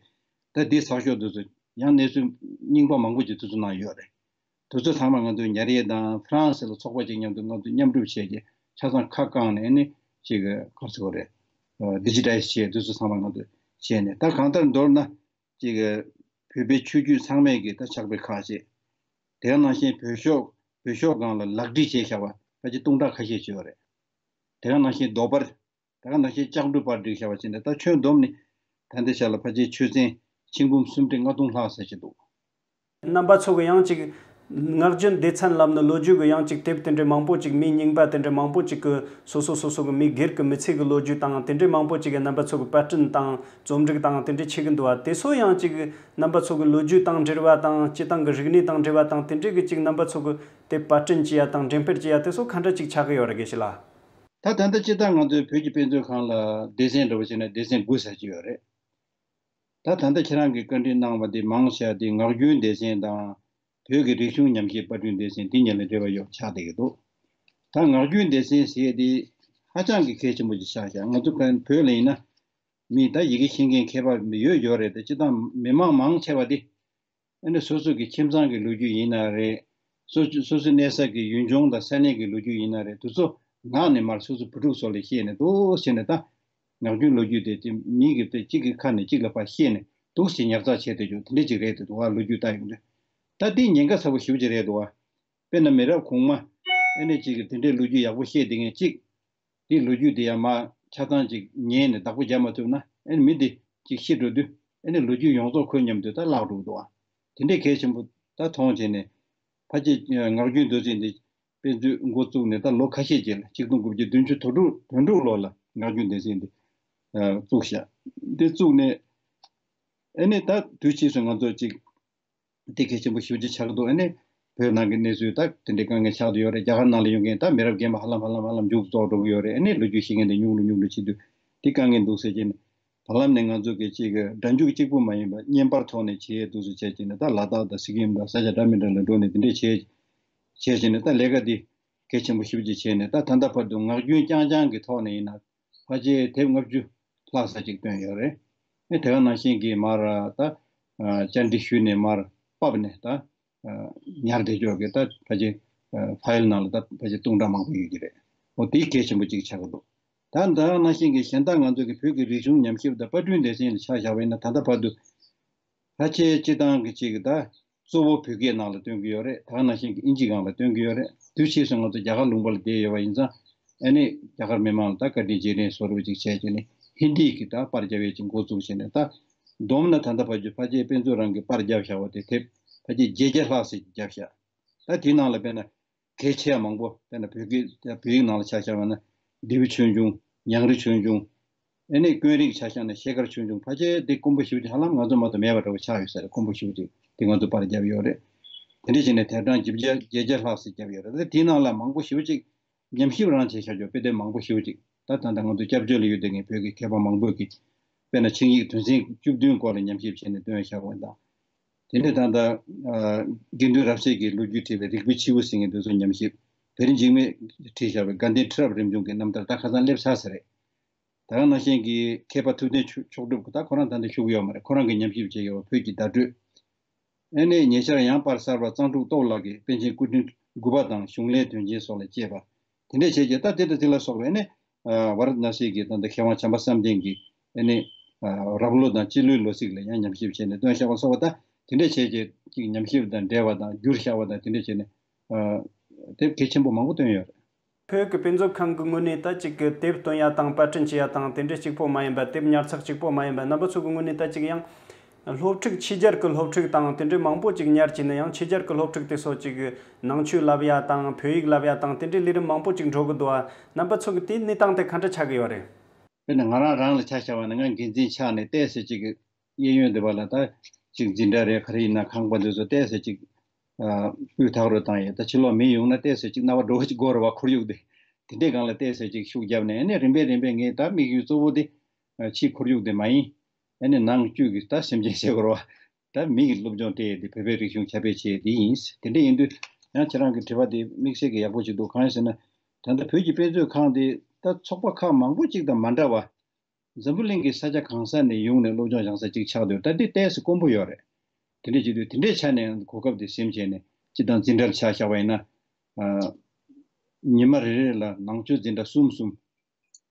ད་འདི་གསར་ཤོག་དེ་ཚོ་ཡང་གནས་ཚུལ་རྙིང་པ་མང་པོ་ཅིག་དེ་ཚོ་ནང་ཡོད་རེད། དེ་ཚོ་ཚང་མ་ང་ཚོས་ཉར་ཡས་དང་ཧྥ་རན་སི་ལ་ཚོགས་པ་ཅིག་མཉམ་དུ་ང་ཚོས་མཉམ་སྒྲུབ་བྱས་རྗེས་ཆ་ཚང་ཁ་བཀང་ནས་ཨ་ནི་ཅིག་ག་རེ་ཟེར་དགོས་རེད། ཌི་ཇི་ཊའི་ཛི་བྱས་དེ་ཚོ་ཚང་མ་ང་ཚོས་བྱས་ནས། ད་གང་ལྟར་མདོར་ན་ཅིག་བོད་པའི་ཆོས་བརྒྱུད་ཚང་མས་ཀྱི་ད་ཕྱག་དཔེ་ཁག་བྱས། དེ་ག་ནང་བཞིན་བོད་ཤོག་བོད་ཤོག་སྒང་ལ་ལག་བྲིས་བྱས་བཞག་པ་ཕལ་ཆེར་སྟོང་ཕྲག་ཁ་ཤས་ཅིག་ཡོད་རེད། དེ་ག་ནང་བཞིན་རྡོ་པར། དེ་ག་ནང་བཞིན་ལྕགས་འབྲུ་པར་བསྒྲིགས་བཞག་པ་བྱས་ནས་ད་ཁྱོན་བསྡོམས་ནས་ད་ལྟའི་ཆ་ལ་ཕལ་ཆེར་ཆོས་ཚན་ཆིག་འབུམ་སུམ་ཁྲི་ལྔ་སྟོང་ལྷག་ཙམ་ཅིག་འདུག། རྣམ་པ་ཚོ་གི་ཡང་ཅིག་ངག་རྒྱུན་སྡེ་ཚན་ལབ་ནི་ལོ་རྒྱུས་ཀྱི་ཡང་ཅིག་དེབ་དེ་འདྲའི་མང་པོ་ཅིག་མིའི་རྙིང་པ་དེ་འདྲའི་མང་པོ་ཅིག་གི་སོ་སོ་སོ་སོ་གི་མི་སྒེར་གྱི་མི་ཚེ་གི་ལོ་རྒྱུས་དང་དེ་འདྲའི་མང་པོ་ཅིག་གི་རྣམ་པ་ཚོ་གི་པར་སྐྲུན་དང་རྩོམ་སྒྲིག་དང་དེ་འདྲའི་བྱེད་ཀྱི་འདུག་བ། དེ་ཚོ་ཡང་ཅིག་རྣམ་པ་ཚོ་གི་ལོ་རྒྱུས་དང་འབྲེལ་བ་དང་སྤྱི་བཏང་གི་རིག་གནས་དང་འབྲེལ་བ་དང་དེ་འདྲའི་གི་ཅིག་རྣམ་པ་ཚོ་གི་དེབ་པར་སྐྲུན་བྱེད་ཡ་དང་འགྲེམས་སྤེལ་བྱེད་ཡ་དེ་ཚོ་ག་འདྲ་ཅིག་ཆགས་ཀྱི་ཡོད་རེད་དགེ་བཤེས་ལགས། ད་ད་ལྟ་སྤྱིར་བཏང་ང་ཚོའི་བོད་ཀྱི་དཔེ་མཛོད་ཁང་ལ་སྡེ་ཚན་འདྲ་པོ་བྱས་ན་སྡེ་ཚན་དགུ་ཙམ་ཅིག་ཡོད་རེད། ད་ད་ལྟ་ཁྱེད་རང་གིས་བཀའ་འདྲི་གནང་བ་དེ་མང་ཆེ་བ་དེ་ངག་རྒྱུན་སྡེ་ཚན་དང་བོད་ཀྱི་རིག་གཞུང་ཉམས་ཞིབ་པར་སྐྲུན་སྡེ་ཚན་དེ་གཉིས་ལ་འབྲེལ་བ་ཡོད་ཆགས་བསྡད་ཀྱི་འདུག། ད་ངག་རྒྱུན་སྡེ་ཚན་ཟེར་ཡས་དེ་ཧ་ཅང་གི་གལ་ཆེན་པོ་ཅིག་ཆགས་ཤག། ང་ཚོ་བོད་ལ་ཡིན་ན་མི་ད་ཡི་གེ་ཤེས་མཁན་མཁས་པ་ཡོད་ཡོད་རེད་དེ། སྤྱིར་བཏང་མི་མང་མང་ཆེ་བ་དེ་ཨ་ནི་སོ་སོ་གི་ཁྱིམ་ཚང་གི་ལོ་རྒྱུས་ཡིན་ན་རེད། སོ་སོ་སོ་སོའི་གནས་ས་གི་ཡུལ་ལྗོངས་དང་ས་གནས་ཀྱི་ལོ་རྒྱུས་ཡིན་ན་རེད། དེ་ཚོ་ངག་ནས་མར་སོ་སོ་བུ་ཕྲུག་ཚོ་ལ་བཤད་ནས་འདུག་བྱས་ནས། ད་ངག་རྒྱུན་ལོ་རྒྱུས་དེ་དེ་མི་གི་དེ་གཅིག་གི་ཁ་ནས་གཅིག་ལ་ཕར་བཤད་ནས་འདུག་སེ་ཉར་ཚགས་བྱས་བསྡད་རྒྱུ་དེ་འདྲ་ཅིག་རེད་དེ་འདུག་བ། ལོ་རྒྱུས་ལྟ་ཡོང་དུས་ད་འདི་ཉེན་ཁ་ཚ་པོ་ཞེ་པོ་ཅིག་རེད་འདུག་བ། དཔེར་ན་མི་རབས་གོང་མ་ཨ་ནི་གཅིག་གིས་དེ་འདྲའི་ལོ་རྒྱུས་ཡག་པོ་བཤད་བསྡད་མཁན་གཅིག། དེའི་ལོ་རྒྱུས་དེ་ཡང་མར་ཆ་ཚང་ཅིག་ཉན་ནས་བདག་པོ་རྒྱབ་མ་ཐུབ་ན་ཨ་ནི་མི་དེ་ཅིག་ཤི་འགྲོ་དུས་ཨ་ནི་ལོ་རྒྱུས་ཡོངས་རྫོགས་ཁོའི་མཉམ་དུ་ད་བརླག་འགྲོ་གི་འདུག་བ། དེ་འདྲའི་གལ་ཆེན་པོ་ད་མཐོང་བྱས་ནས་ཕལ་ཆེར་ངག་རྒྱུན་མདོ་ཚིག་འདི་དཔེ་མཛོད་འགོ་བཙུགས་ནས་ད་ལོ་ཁ་ཤས་རྗེས་ལ་ཆིག་སྟོང་དགུ་བརྒྱ་བདུན་ཅུ་དོན་དྲུག་དོན་དྲུག་ལོ་ལ་ངག་རྒྱུན་སྡེ་ཚན་འདི་ཨ་བཙུགས་ཤག། འདི་བཙུགས་ནས་ཨ་ནི་ད་དུས་ཕྱིས་སུ་ང་ཚོ་ཅིག་འདི་གལ་ཆེན་པོ་ཞེ་པོ་ཅིག་ཆགས་འདུག། ཨ་ནི་བོད་ནང་གི་གནས་ཚུལ་ད་དེ་འདྲའི་དཀའ་ངལ་ཆགས་བསྡད་ཡོད་རེད། རྒྱ་གར་ནང་ལ་ཡོད་མཁན་ད་མི་རབས་རྒན་པ་ཧ་ལམ་ཧ་ལམ་ཧ་ལམ་མཇུག་རྫོགས་འགྲོ་གི་ཡོད་རེད། ཨ་ནི་ལོ་རྒྱུས་ཤེས་མཁན་དེ་ཉུང་རུ་ཉུང་རུ་ཕྱིན་དུས་འདི་དཀའ་ངལ་འདུག་ཟེར་གྱིན། བར་ལམ་ནས་ང་ཚོ་གི་ཅིག་སྒྲ་འཇུག་གཅིག་པུ་མ་ཡིན་པ་བརྙན་པར་ཐོག་ནས་བྱེད་འདུག་སེ་བྱས་བྱས་ནས་ད་ལ་དྭགས་དང་སི་ཀིམ་དང་ས་ཆ་འདྲ་མི་འདྲ་ལ་འགྲོ་ནས་དེ་འདྲས་བྱས་བྱས་བྱས་ནས་ད་ལས་ཀ་འདི་གལ་ཆེན་པོ་ཞེ་པོ་ཅིག་བྱས་ནས། ད་ད་ལྟ་བར་དུ་ངག་རྒྱུན་རྐྱང་རྐྱང་གི་ཐོག་ནས་ཡིན་ན་ཕལ་ཆེར་དེབ་ལྔ་བཅུ་ལྷག་ཙམ་ཅིག་བཏོན་ཡོད་རེད། ཨེ་དེ་ག་ནང་བཞིན་གྱི་མར་ད་བཅར་འདྲི་ཞུས་ནས་མར་ཕབ་ནས་ད་ཉར་བསྡད་ཆོག་གི་ད་ཕལ་ཆེར་ཕ་ཡིལ་ནང་ལ་ད་ཕལ་ཆེར་སྟོང་ཕྲག་མང་པོ་ཡོད་ཀྱི་རེད། འོ་དེ་གལ་ཆེན་པོ་ཅིག་ཆགས་ཀྱི་འདུག། ད་ད་ག་ནང་བཞིན་གྱི་གཞན་དག་ང་ཚོ་གི་བོད་ཀྱི་རིག་གཞུང་ཉམས་ཞིབ་དང་པར་སྐྲུན་སྡེ་ཚན་ལ་ཆ་བཞག་པ་ཡིན་ན་ད་ལྟ་བར་དུ་ཕལ་ཆེར་སྤྱི་བཏང་གི་ཅིག་ད་གཙོ་བོ་བོད་སྐད་ནང་ལ་སྟོན་གྱི་ཡོད་རེད། ད་ག་ནང་བཞིན་གྱི་ཨིན་ཇི་སྒང་ལ་སྟོན་གྱི་ཡོད་རེད། དུས་ཕྱིས་སུ་ང་ཚོ་རྒྱ་གར་ལུང་པ་ལ་བསྡད་ཡོད་པ་ཡིན་ཙང་ཨ་ནི་རྒྱ་གར་མི་མང་ལ་ད་བཀའ་དྲིན་རྗེས་དྲན་བཟོ་འདྲ་ཅིག་བྱས་བྱས་ནས་ཧིན་དི་གི་ད་པར་རྒྱབ་ཡས་ཅིག་འགོ་བཙུགས་བྱས་ནས། ད་བསྡོམས་ན་ད་ལྟ་བར་དུ་ཕལ་ཆེར་དཔེ་མཛོད་རང་གི་པར་བརྒྱབ་བཞག་པ་དེ་དེབ་ཕལ་ཆེར་བརྒྱད་བརྒྱ་ལྷག་ཙམ་བརྒྱབ་བཞག། ད་དེའི་ནང་ལ་དཔེར་ན་གལ་ཆེ་བ་མང་པོ་དཔེར་ན་བོད་སྐད་བོད་ཡིག་ནང་ལ་ཆ་བཞག་པ་ན་ལྡེའུ་ཆོས་འབྱུང་། ཉང་རལ་ཆོས་འབྱུང་། ཨ་ནི་དཀོན་རིགས་ཆ་བཞག་ན་ཤེལ་དཀར་ཆོས་འབྱུང་། ཕལ་ཆེར་དེ་དཀོན་པོ་ཞེ་པོ་ཅིག་ཧ་ལམ་ང་ཚོ་མ་གཏོགས་མེད་པ་འདྲ་པོ་ཆགས་ཡོད་ས་རེད། དཀོན་པོ་ཞེ་པོ་ཅིག་དེ་ང་ཚོ་པར་བརྒྱབ་ཡོད་རེད། དེ་འདྲ་བྱས་ནས་དེབ་གྲངས་བརྒྱད་བརྒྱ་བརྒྱད་བརྒྱ་ལྷག་ཙམ་བརྒྱབ་ཡོད་རེད། དེའི་ནང་ལ་མང་པོ་ཞེ་པོ་ཅིག་ཉམས་ཞིབ་རང་བྱས་བཞག་ཆོག་དཔེ་དེབ་མང་པོ་ཞེ་པོ་ཅིག་ད་ད་ལྟ་ང་ཚོ་སྐྱབས་བཅོལ་ལ་ཡོད་བསྡད་མཁན་བོད་ཀྱི་མཁས་པ་མང་པོས་ཀྱིས་དཔེར་ན་ཆིངས་ཡིག་དོན་ཚན་བཅུ་བདུན་སྐོར་ལ་ཉམས་ཞིབ་བྱས་ནས་བཏོན་བཞག་པ་དང་། དེ་ནས་ད་ལྟ་ཨ་དགེ་འདུན་རབ་གསལ་གྱི་ལོ་རྒྱུས་བྲིས་པའི་རིག་པའི་མཆེའུ་ཟེར་མཁན་དེ་ཚོ་ཉམས་ཞིབ། དེ་རིང་འཇིགས་མེད་བྲིས་བཞག་པའི་དགའ་ལྡན་ཁྲི་རབས་རིམ་བྱུང་གི་རྣམ་ཐར་ད་ཁ་སང་སླེབས་ཚར་ས་རེད། ད་ག་ནང་བཞིན་གྱི་མཁས་པ་ཐུབ་བསྟན་མཆོག་གྲུབ་ད་ཁོ་རང་ད་ལྟ་བཞུགས་ཡོད་མ་རེད། ཁོ་རང་གིས་ཉམས་ཞིབ་བྱས་ཡོད་པ་བོད་ཀྱི་བརྡ་སྤྲོད། ཨ་ནི་ཉེ་ཆར་ཡང་པར་གསར་པ་གཙང་ཕྲུག་སྟོབས་ལགས་ཀྱིས་པཎ་ཆེན་སྐུ་ཕྲེང་དགུ་པ་དང་གཞུང་ལས་དོན་ཆེན་སོགས་ལ་དཔྱད་པ། དེ་འདྲས་བྱས་རྗེས་ད་དེ་དང་དེ་ལ་སོགས་པའི་ཨ་ནི་ཝཱ་ར་ཎ་སི་གི་ད་ལྟ་མཁས་དབང་བྱམས་པ་བསམ་གཏན་གྱིས་ཨ་ནི་རབ་ལོ་དང་སྤྱི་ལོའི་ལོ་ཚིགས་ལ་ཡང་ཉམས་ཞིབ་བྱས་ནས་བཏོན་བཞག་པ་སོགས་པ། ད་དེ་འདྲས་བྱས་རྗེས་ཀྱི་ཉམས་ཞིབ་དང་འབྲེལ་བ་དང་བསྒྱུར་བཞག་པ་དང་དེ་འདྲས་བྱས་ནས་དེབ་གལ་ཆེན་པོ་མང་པོ་བཏོན་ཡོད་རེད། བོད་ཀྱི་དཔེ་མཛོད་ཁང་གི་ངོས་ནས་ད་ཅིག་གི་དེབ་སྟོན་ཡ་དང་པར་སྐྲུན་བྱེད་ཡ་དང་དེ་འདྲ་གཅིག་པོ་མ་ཡིན་པ། དེབ་ཉར་ཚགས་གཅིག་པོ་མ་ཡིན་པ། རྣམ་པ་ཚོ་གི་ངོས་ནས་ད་ཅིག་ཡང་སློབ་ཕྲུག་ཕྱི་རྒྱལ་གྱི་སློབ་ཕྲུག་དང་དེ་འདྲའི་མང་པོ་ཅིག་ཉར་བྱས་ནས་ཡང་ཕྱི་རྒྱལ་གྱི་སློབ་ཕྲུག་དེ་ཚོ་ཅིག་གི་ནང་ཆོས་བསླབ་ཡ་དང་བོད་ཡིག་བསླབ་ཡ་དང་དེ་འདྲའི་ལས་རིམ་མང་པོ་ཅིག་འགྲོ་གི་འདུག་ཨ། རྣམ་པ་ཚོ་གི་དེའི་གནས་སྟངས་དེ་ག་འདྲ་ཆགས་ཀྱི་ཡོད་རེད། དཔེར་ན་ང་རང་རང་ལ་ཆ་བཞག་པ་ན་ང་འགན་འཛིན་ཆགས་ནས་ཏོག་ཙམ་ཅིག་གི་གཡས་གཡོན་འདི་པ་ལ་ད་ཅིག་འཛིན་གྲྭ་རེད་ག་རེ་ཡིན་ན་ཁང་པ་འདི་ཚོ་ཏོག་ཙམ་ཅིག་ཨ་སྤུས་དག་རུ་བཏང་ཡས། ད་ཕྱི་ལོགས་མི་ཡོང་ན་ཏོག་ཙམ་ཅིག་རྣ་བ་འགྲོ་བ་ཅིག་དགོས་རེད་བ། ཁོར་ཡུག་འདི་དེ་འདྲའི་སྒང་ལ་ཏོག་ཙམ་ཅིག་ཤུགས་བརྒྱབ་ནས་ཨ་ནི་རིམ་པས་རིམ་པས་ངས་ད་དམིགས་ཡུལ་གཙོ་བོ་འདི་ཕྱིའི་ཁོར་ཡུག་འདི་མ་ཡིན། ཨ་ནི་ནང་བཅུད་ཀྱི་ད་སེམས་ཅན་ཟེར་དགོས་རེད་བ། ད་མི་གི་སློབ་སྦྱོང་སྤྲད་ཡས་འདི་བོད་པའི་རིག་གཞུང་ཁྱབ་སྤེལ་བྱེད་ཡས་འདི་ཡིན། དེ་འདྲ་ཡིན་དུས་ཡང་ཁྱེད་རང་གི་དྲི་བ་འདི་དམིགས་བསལ་གྱི་ཡག་པོ་ཅིག་འདུག། གང་ཡིན་ཟེར་ན་ད་ལྟ་བོད་ཀྱི་དཔེ་མཛོད་ཁང་འདི་ད་ཚོགས་པ་ཁག་མང་པོ་ཅིག་དང་མ་འདྲ་བ། འཛམ་བུ་གླིང་གི་ས་ཆ་གང་ས་ནས་ཡོང་ནས་སློབ་སྦྱོང་སྦྱང་ས་ཅིག་ཆགས་སྡོད། ད་འདི་ཏོག་ཙམ་དཀོན་པོ་ཡོད་རེད། དེ་འདྲས་བྱེད་དུས་དེ་འདྲས་ཆ་ནས་གོ་སྐབས་དེ་ཟིན་བྱས་ནས་ སྤྱིར་བཏང་འཛིན་གྲྭ་ལ་ཆ་བཞག་པ་ཡིན་ན། ཨ། ཉི་མ་རེ་རེ་ལ་ནང་ཆོས་འཛིན་གྲྭ་གསུམ་གསུམ།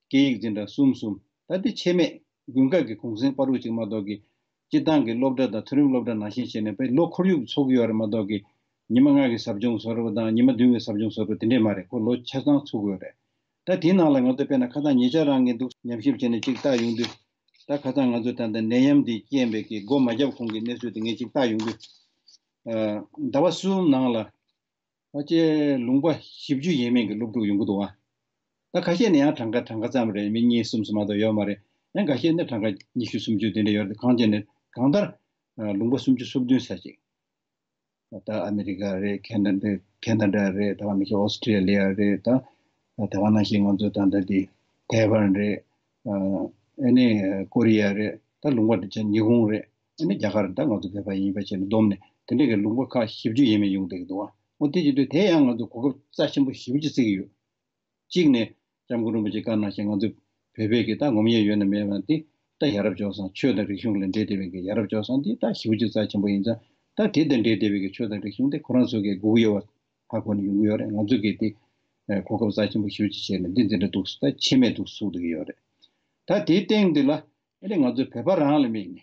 སྐད་ཡིག་འཛིན་གྲྭ་གསུམ་གསུམ། ད་འདི་ཆད་མེད་དགུན་ཁ་གི་གུང་སེང་བར་དུ་ཅིག་མ་གཏོགས་ཀྱི། སྤྱིར་བཏང་གི་སློབ་གྲྭ་དང་མཐོ་རིམ་སློབ་གྲྭ་ནང་བཞིན་བྱས་ནས་དཔེ་ལོ་ཁོར་ཡུག་ཚུགས་ཡོད་རེད་མ་གཏོགས་ཀྱི། ཉི་མ་ལྔ་གི་ཟབ་སྦྱོང་བཟོ་རོགས་དང་ཉི་མ་བདུན་གི་ཟབ་སྦྱོང་བཟོ་རོགས་དེ་འདྲས་མ་རེད། ཁོ་ལོ་ཆ་ཚང་ཚུགས་ཡོད་རེད། ད་དེའི་ནང་ལ་ང་ཚོ་དཔེར་ན་ཁ་སང་ཉེ་ཆར་རང་ངས་འདུག་ཉམས་ཞིབ་བྱས་ནས་ཅིག་བལྟ་ཡོང་དུས། ད་ཁ་སང་ང་ཚོ་ད་ལྟ་ནད་ཡམས་འདི་རྐྱེན་པས་ཀྱི་སྒོ་མ་བརྒྱབ་གོང་གི་གནས་ཚུལ་དེ་ངས་ཅིག་བལྟ་ཡོང་དུས། ཨ། ཟླ་བ་གསུམ་ནང་ལ། ཕལ་ཆེར་ལུང་པ་བཞི་བཅུ་ཡས་མས་ཀྱི་སློབ་ཕྲུག་ཡོང་གི་འདུག་ཨ། ད་ཁ་ཤས་ནི་ཡང་གྲངས་ཀ་གྲངས་ཀ་ཙམ་རེད། མི་གཉིས་གསུམ་ཙམ་མ་གཏོགས་ཡོད་མ་རེད། ཡང་ཁ་ཤས་ནི་གྲངས་ཀ་ཉི་ཤུ་སུམ་ཅུ་དེ་འདྲ་ཡོད་རེད། གང་བྱས་ནས་གང་ལྟར། ཨ། ལུང་པ་སུམ་ཅུ་སོ་བདུན་ཙམ་ཅིག་ད་ཨ་མི་རི་ཀ་རེད། ཁེ་ན་ཌ་ཁེ་ན་ཌ་རེད། ད་ག་ནང་བཞིན་ཨོ་སི་ཀྲི་ལི་ཡ་རེད། ད་ད་ག་ནང་བཞིན་ང་ཚོ་ད་ལྟ་འདི་ཐའེ་ཝན་རེད། ཨ་ནི་ཀོ་རི་ཡ་རེད། ད་ལུང་པ་འདི་ཚོ་ཉི་ཧོང་རེད། ཨ་ནི་རྒྱ་གར། ད་ང་ཚོ་བོད་པ་ཡིན་པ་བྱས་ནས་བསྡོམས་ནས་དེ་འདྲས་ཀྱི་ལུང་པ་ཁག་བཞི་བཅུ་ཡས་མས་ཡོང་བསྡད་ཀྱི་འདུག་བ། འོ་དེ་བྱེད་དུས་དེ་ཡང་ང་ཚོ་གོ་སྐབས་རྩ་ཆེན་པོ་ཞེ་པོ་ཅིག་བརྩི་གི་ཡོད། གཅིག་ནས་སྐྱབས་མགོན་རིན་པོ་ཆེ་བཀའ་གནང་བཞིན་ང་ཚོ་བོད་པའི་གི་ད་ངོམ་ཡས་ཡོད་ན་མེད་ན་དེ་ད་ཡ་རབས་སྤྱོད་བཟང་། ཆོས་དང་རིག་གཞུང་ལ་འབྲེལ་བསྡད་པའི་གི་ཡ་རབས་སྤྱོད་བཟང་དེ་ད་ཞེ་པོ་ཅིག་རྩ་ཆེན་པོ་ཡིན་ཙང་། ད་དེ་དང་འབྲེལ་བསྡད་པའི་གི་ཆོས་དང་རིག་གཞུང་དེ་ཁོ་རང་ཚོ་གི་སྒུག་ཡོད་པ་ཧ་གོ་ནས་ཡོང་གི་ཡོད་རེད། ང་ཚོ་གི་དེ་གོ་སྐབས་རྩ་ཆེན་པོ་ཞེ་པོ་ཅིག་བྱས་ནས་འདི་འཛིན་གྲྭ་འདུག་ད་ཆད་མེད་འདུག་ཚུགས་བསྡད་ཀྱི་ཡོད་རེད། ད་དེའི་སྟེང་འདི་ལ་ཨ་ནི་ང་ཚོ་བོད་པ་རང་ལ་དམིགས་ནས།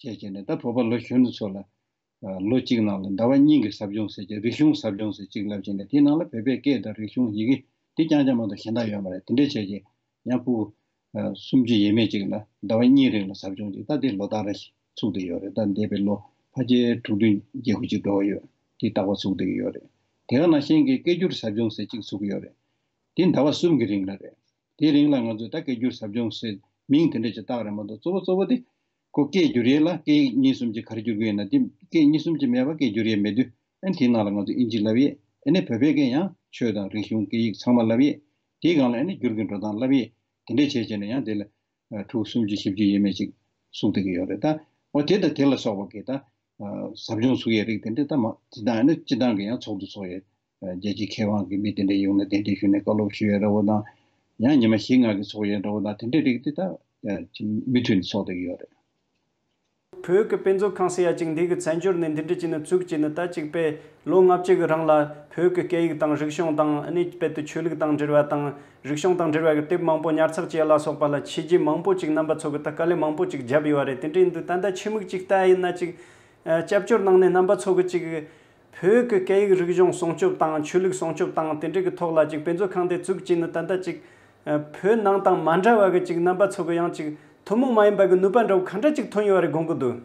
བྱས་བྱས་ནས་ད་བོད་པ་ལོ་གཞོན་ཚོ་ལ། ཨ། ལོ་གཅིག་ནང་ལ་ཟླ་བ་གཉིས་ཀྱི་ཟབ་སྦྱོང་ཟེར་གྱི། རིག་གཞུང་ཟབ་སྦྱོང་ཟེར་གཅིག་ལབ་བྱས་ནས་དེའི་ནང་ལ་བོད་པའི་སྐད་དང་རིག་གཞུང་ཡི་གེ་དེ་རྐྱང་རྐྱང་མ་གཏོགས་གཞན་དག་ཡོད་མ་རེད། དེ་འདྲས་བྱས་བྱས་ཡང་ཕྲུ་གུ། ཨ། སུམ་ཅུ་ཡས་མས་ཅིག་ལ་ཟླ་བ་གཉིས་རིང་ལ་ཟབ་སྦྱོང་ཅིག་ད་དེ་ལོ་ལྟར་རེ་ཚུགས་བསྡད་ཡོད་རེད། ད་འདས་པའི་ལོ་ཕལ་ཆེར་དྲུག་བདུན་བརྒྱད་དགུ་ཅིག་འགྲོ་གི་ཡོད། དེ་རྟག་པར་ཚུགས་བསྡད་ཀྱི་ཡོད་རེད། དེ་ག་ནང་བཞིན་གྱི་སྐད་སྒྱུར་ཟབ་སྦྱོང་ཟེར་གཅིག་ཚུགས་ཀྱི་ཡོད་རེད། དེ་ཟླ་བ་གསུམ་གྱི་རིང་ལ་རེད། དེའི་རིང་ལ་ང་ཚོས་ད་སྐད་སྒྱུར་ཟབ་སྦྱོང་ཟེར་མིང་དེ་འདྲ་ཅིག་བཏགས་རེད་མ་གཏོགས། གཙོ་བོ་གཙོ་བོ་དེ་ཁོ་སྐད་སྒྱུར་ཡས་ལ་སྐད་ཡིག་གཉིས་གསུམ་ཅིག་ག་རེ་སྒྱུར་གྱི་ཡོད་ན། དེ་སྐད་གཉིས་གསུམ་ཅིག་མེད་པ་སྐད་སྒྱུར་ཡས་མེད་དུས། ཨ་ནི་དེའི་ནང་ལ་ང་ཚོ་ཨིན་ཇི་བསླབ་ཡས། ཨ་ནི་བོད་པའི་སྐད་ཡང་ཆོས་དང་རིག་གཞུང་སྐད་ཡིག་ཚང་མ་བསླབ་ཡས། དེའི་སྒང་ལ་ཨ་ནི་སྒྱུར་གྱི་འགྲོ་སྟངས་བསླབ་ཡས། དེ་འདྲས་བྱས་བྱས་ནས་ཡང་དེ་ལ་ཕྲུ་གུ་སུམ་ཅུ་བཞི་བཅུ་ཡས་མས་ཅིག་ཚུགས་བསྡད་ཀྱི་ཡོད་རེད། ད་འོ་དེ་དང་དེ་ལ་སོགས་པ་གི་ད། ཨ། ཟབ་སྦྱོང་ཚུགས་ཡས་རིགས་དེ་འདྲས་ད་མ་སྤྱིར་བཏང་ནི་སྤྱིར་བཏང་གི་ཡང་ཚོགས་འདུ་ཚོགས་ཡས། ཨ། རྒྱལ་སྤྱིའི་མཁས་དབང་གི་མི་དེ་འདྲས་ཡོང་ནས་གདན་འདྲེན་ཞུས་ནས་བཀའ་སློབ་ཞུ་ཡས་འདྲ་བོ་དང་། ཡང་ཉི་མ་བཞི་ལྔ་གི་ཚོགས་ཡས་འདྲ་བོ་དང་དེ་འདྲས་རིགས་དེ་ད། ཨ། མུ་མཐུད་ནས་ཚོགས་བསྡད་ཀྱི་ཡོད་རེད། བོད་ཀྱི་དཔེ་མཛོད་ཁང་ཟེར་ཡ་ཅིག་འདི་གི་བཙན་བྱོལ་ནས་འདི་འདྲ་བྱས་ནས་བཙུགས་བྱས་ནས། ད་ཅིག་དཔེ་ལོ་ལྔ་བཅུ་གི་རིང་ལ་བོད་ཀྱི་སྐད་ཡིག་དང་རིག་གཞུང་དང་། ཨ་ནི་དཔེ་དེ་ཆོས་ལུགས་དང་འབྲེལ་བ་དང་། རིག་གཞུང་དང་འབྲེལ་བ་གི་དེབ་མང་པོ་ཉར་ཚགས་བྱས་ལ་སོགས་པ་ལ་བྱས་རྗེས་མང་པོ་ཅིག་རྣམ་པ་ཚོ་གི་ད་དཀའ་ལས་མང་པོ་ཅིག་བརྒྱབ་ཡོད་རེད། དེ་འདྲ་ཡིན་དུས་ད་ལྟ་ཆེད་དམིགས་ཅིག་ལྟ་ཡིན་ན་ཅིག་ཨ། སྐྱབས་བཅོལ་ནང་ནས་རྣམ་པ་ཚོ་གི་ཅིག་བོད་ཀྱི་སྐད་ཡིག་རིག་གཞུང་སྲུང་སྐྱོབ་དང་ཆོས་ལུགས་སྲུང་སྐྱོབ་དང་དེ་འདྲ་གི་ཐོག་ལ་ཅིག་དཔེ་མཛོད་ཁང་དེ་བཙུགས་བྱས་ནས་ད་ལྟ་ཅིག་ཨ། བོད་ནང་དང་མ་འདྲ་བ་གི་ཅིག་རྣམ་པ་ཚོ་གི་ཡང་ཅིག་ཐུན་མོང་མ་ཡིན་པ་གི་ནུས་པ་འདྲ་བོ་ག་འདྲ་ཅིག་ཐོན་ཡོད་རེད་དགོངས་ཀྱི་འདུག་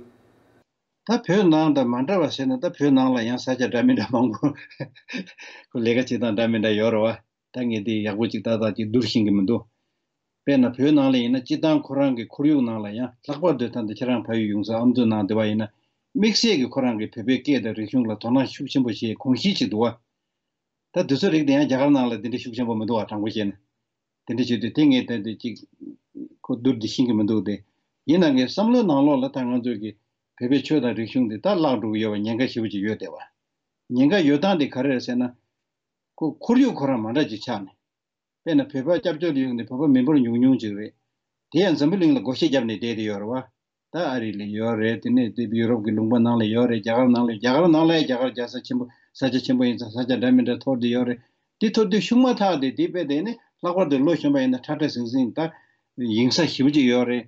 ད་བོད་ནང་དང་མ་འདྲ་བ་ཟེར་ན། ད་བོད་ནང་ལ་ཡང་ས་ཆ་འདྲ་མི་འདྲ་མང་པོ། ཁོ་ལས་ཀ་བྱེད་སྟངས་འདྲ་མི་འདྲ་ཡོད་རེད་བ། ད་ངས་དེ་ཡག་པོ་ཅིག་ཏག་ཏག་ཅིག་བསྡུར་ཤེས་ཀྱི་མི་འདུག་དཔེར་ན་བོད་ནང་ལ་ཡིན་ན་སྤྱིར་བཏང་ཁོ་རང་གི་ཁོར་ཡུག་ནང་ལ་ཡང་ལྷག་པར་དུ་ད་ལྟ་ཁྱེད་རང་ཕ་ཡུལ་ཡོང་ས་ཨ་མདོ་ནང་དེ་བ་ཡིན་ན། དམིགས་བསལ་གྱི་ཁོ་རང་གི་བོད་པའི་སྐད་དང་རིག་གཞུང་ལ་དོ་སྣང་ཤུགས་ཆེན་པོ་བྱེད་གོམས་གཤིས་ཅིག་འདུག་བ། ད་དེ་ཚོ་རིགས་དེ་ཡང་རྒྱ་གར་ནང་ལ་དེ་འདྲ་ཤུགས་ཆེན་པོ་མི་འདུག་བ། དྲང་པོ་བཤད་ན། དེ་འདྲ་བྱེད་དུས་དེ་ངས་ད་དེ་ཅིག་ཁོ་བསྡུར་ཏེ་ཤེས་ཀྱི་མི་འདུག་སྟེ། ཡིན་ན་ངའི་བསམ་བློའི་ནང་ལོགས་ལ་ད་ང་ཚོ་གི་བོད་པའི་ཆོས་དང་རིག་གཞུང་འདི་ད་བརླག་འགྲོ་གི་ཡོད་པ་ཉེན་ཁ་ཞེ་པོ་ཅིག་ཡོད་བསྡད་པ། ཉེན་ཁ་ཡོད་སྟངས་དེ་ག་རེ་རེད་ཟེར་ན། ཁོ་ཁོར་ཡུག་ཁོ་རང་མ་འདྲ་ཅིག་ཆགས་ནས། དཔེར་ན་བོད་པ་སྐྱབས་བཅོལ་ཡོང་ནས་བོད་པ་མི་འབོར་ཉུང་ཉུང་ཅིག་རེད། དེ་ཡང་འཛམ་བུ་གླིང་ལ་སྒོ་ཕྱེ་བརྒྱབ་ནས་བསྡད་དེ་ཡོད་རེད་བ། ད་ཨ་རི་ལ་ཡོད་རེད། དེ་ནས་དེ་ཡུ་རོབ་ཀྱི་ལུང་པ་ནང་ལ་ཡོད་རེད། རྒྱ་གར་ནང་ལ། རྒྱ་གར་ནང་ལ་ཡང་རྒྱ་གར་རྒྱལ་ས་ཆེན་པོ། ས་ཆ་ཆེན་པོ་ཡིན་ཙང་ས་ཆ་འདྲ་མི་འདྲ་འཐོར་བསྡད་ཡོད་རེད། དེ་འཐོར་དུས་ཤུགས་མ་ཐག་དེ་དེ་དཔེ་དེ་ནི་ལྷག་པར་དུ་ལོ་གཞོན་པ་ཡིན་ན་ཁྲ་ཁྲ་ཟིང་ཟིང་། ད་ཡིན་ས་ཞེ་པོ་ཅིག་ཡོད་རེད།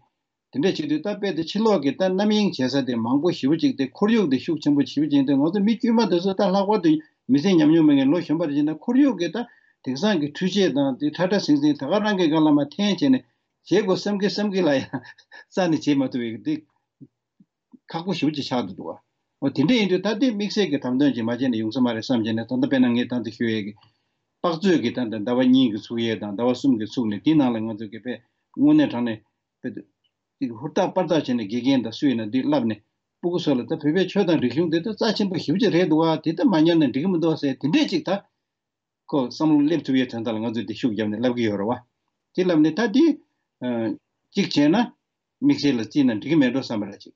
དེ་འདྲ་བྱེད་དུས་ད་དཔེ་དེ་ཕྱི་ལོགས་ཀྱི་ད་རྣམ་གཡེང་བྱེད་ས་དེ་མང་པོ་ཞེ་པོ་ཅིག་དེ། ཁོར་ཡུག་དེ་ཤུགས་ཆེན་པོ་ཞེ་པོ་ཅིག་ཡིན་དུས་ང་ཚོ་མི་དཀྱུས་མ་དེ་ཚོ། ད་ལྷག་པར་དུ་མི་ཚེ་ཉམས་མྱོང་མེད་མཁན་ལོ་གཞོན་པ་དེ་ཡིན་ན་ཁོར་ཡུག་གི་ད་དེང་སང་གི་འཕྲུལ་ཆས་དང་དེ་ཁྲ་ཁྲ་ཟིང་ཟིང་ད་ག་རང་གི་སྒང་ལ་མར་འཐེན་བྱས་ནས་བྱེད་དགོས་བསམ་གི་བསམ་གི་ལ་ཡང་རྩ་ནས་བྱེད་མ་ཐུབ་པའི་དེ་ཁག་པོ་ཞེ་པོ་ཅིག་ཆགས་འདུག་འདུག་བ། འོ་དེ་འདྲ་ཡིན་དུས་ད་དེ་དམིགས་བསལ་གྱི་དམ་དོན་ཅིག་མ་བྱས་ནས་ཡོང་ས་མ་རེད་བསམ་བྱས་ནས། ད་ལྟ་དཔེར་ན་ངས་ད་ལྟ་ཞུ་ཡས་ཀྱི་དཔག་ཚོད་ཀྱི་ད་ལྟ་ཟླ་བ་གཉིས་ཀྱི་ཚུགས་ཡས་དང་ཟླ་བ་གསུམ་གྱི་ཚུགས་ནས་དེའི་ནང་ལ་ང་ཚོ་གི་དཔེ་དངོས་གནས་དྲང་གནས་དཔེ་ཅིག་ཧུར་ཐག་པར་ཐག་བྱས་ནས་དགེ་རྒན་དང་སུ་ཡིན་ན་འདི་བསླབས་ནས་སྤུ་གུ་ཚོ་ལ་ད་བོད་པའི་ཆོས་དང་རིག་གཞུང་འདི་ད་རྩ་ཆེན་པོ་ཞེ་པོ་ཅིག་རེད་འདུག་བ། དེ་ད་མ་ཉར་ན་འགྲིག་གི་མི་འདུག་ཟེར། དེ་འདྲས་ཅིག་ད་ཁོ་བསམ་བློ་སླེབས་ཐུབ་ཡས་དོན་དག་ལ་ང་ཚོས་འདི་ཤུགས་བརྒྱབ་ནས་བསླབ་ཀྱི་ཡོད་རེད་བ། དེ་བསླབས་ནས་ད་འདི་ཨ་གཅིག་བྱས་ན་དམིགས་བསལ་ལ་བརྩིས་ན་འགྲིག་གི་མེད་འགྲོ་བསམ་པ་ར་ཅིག་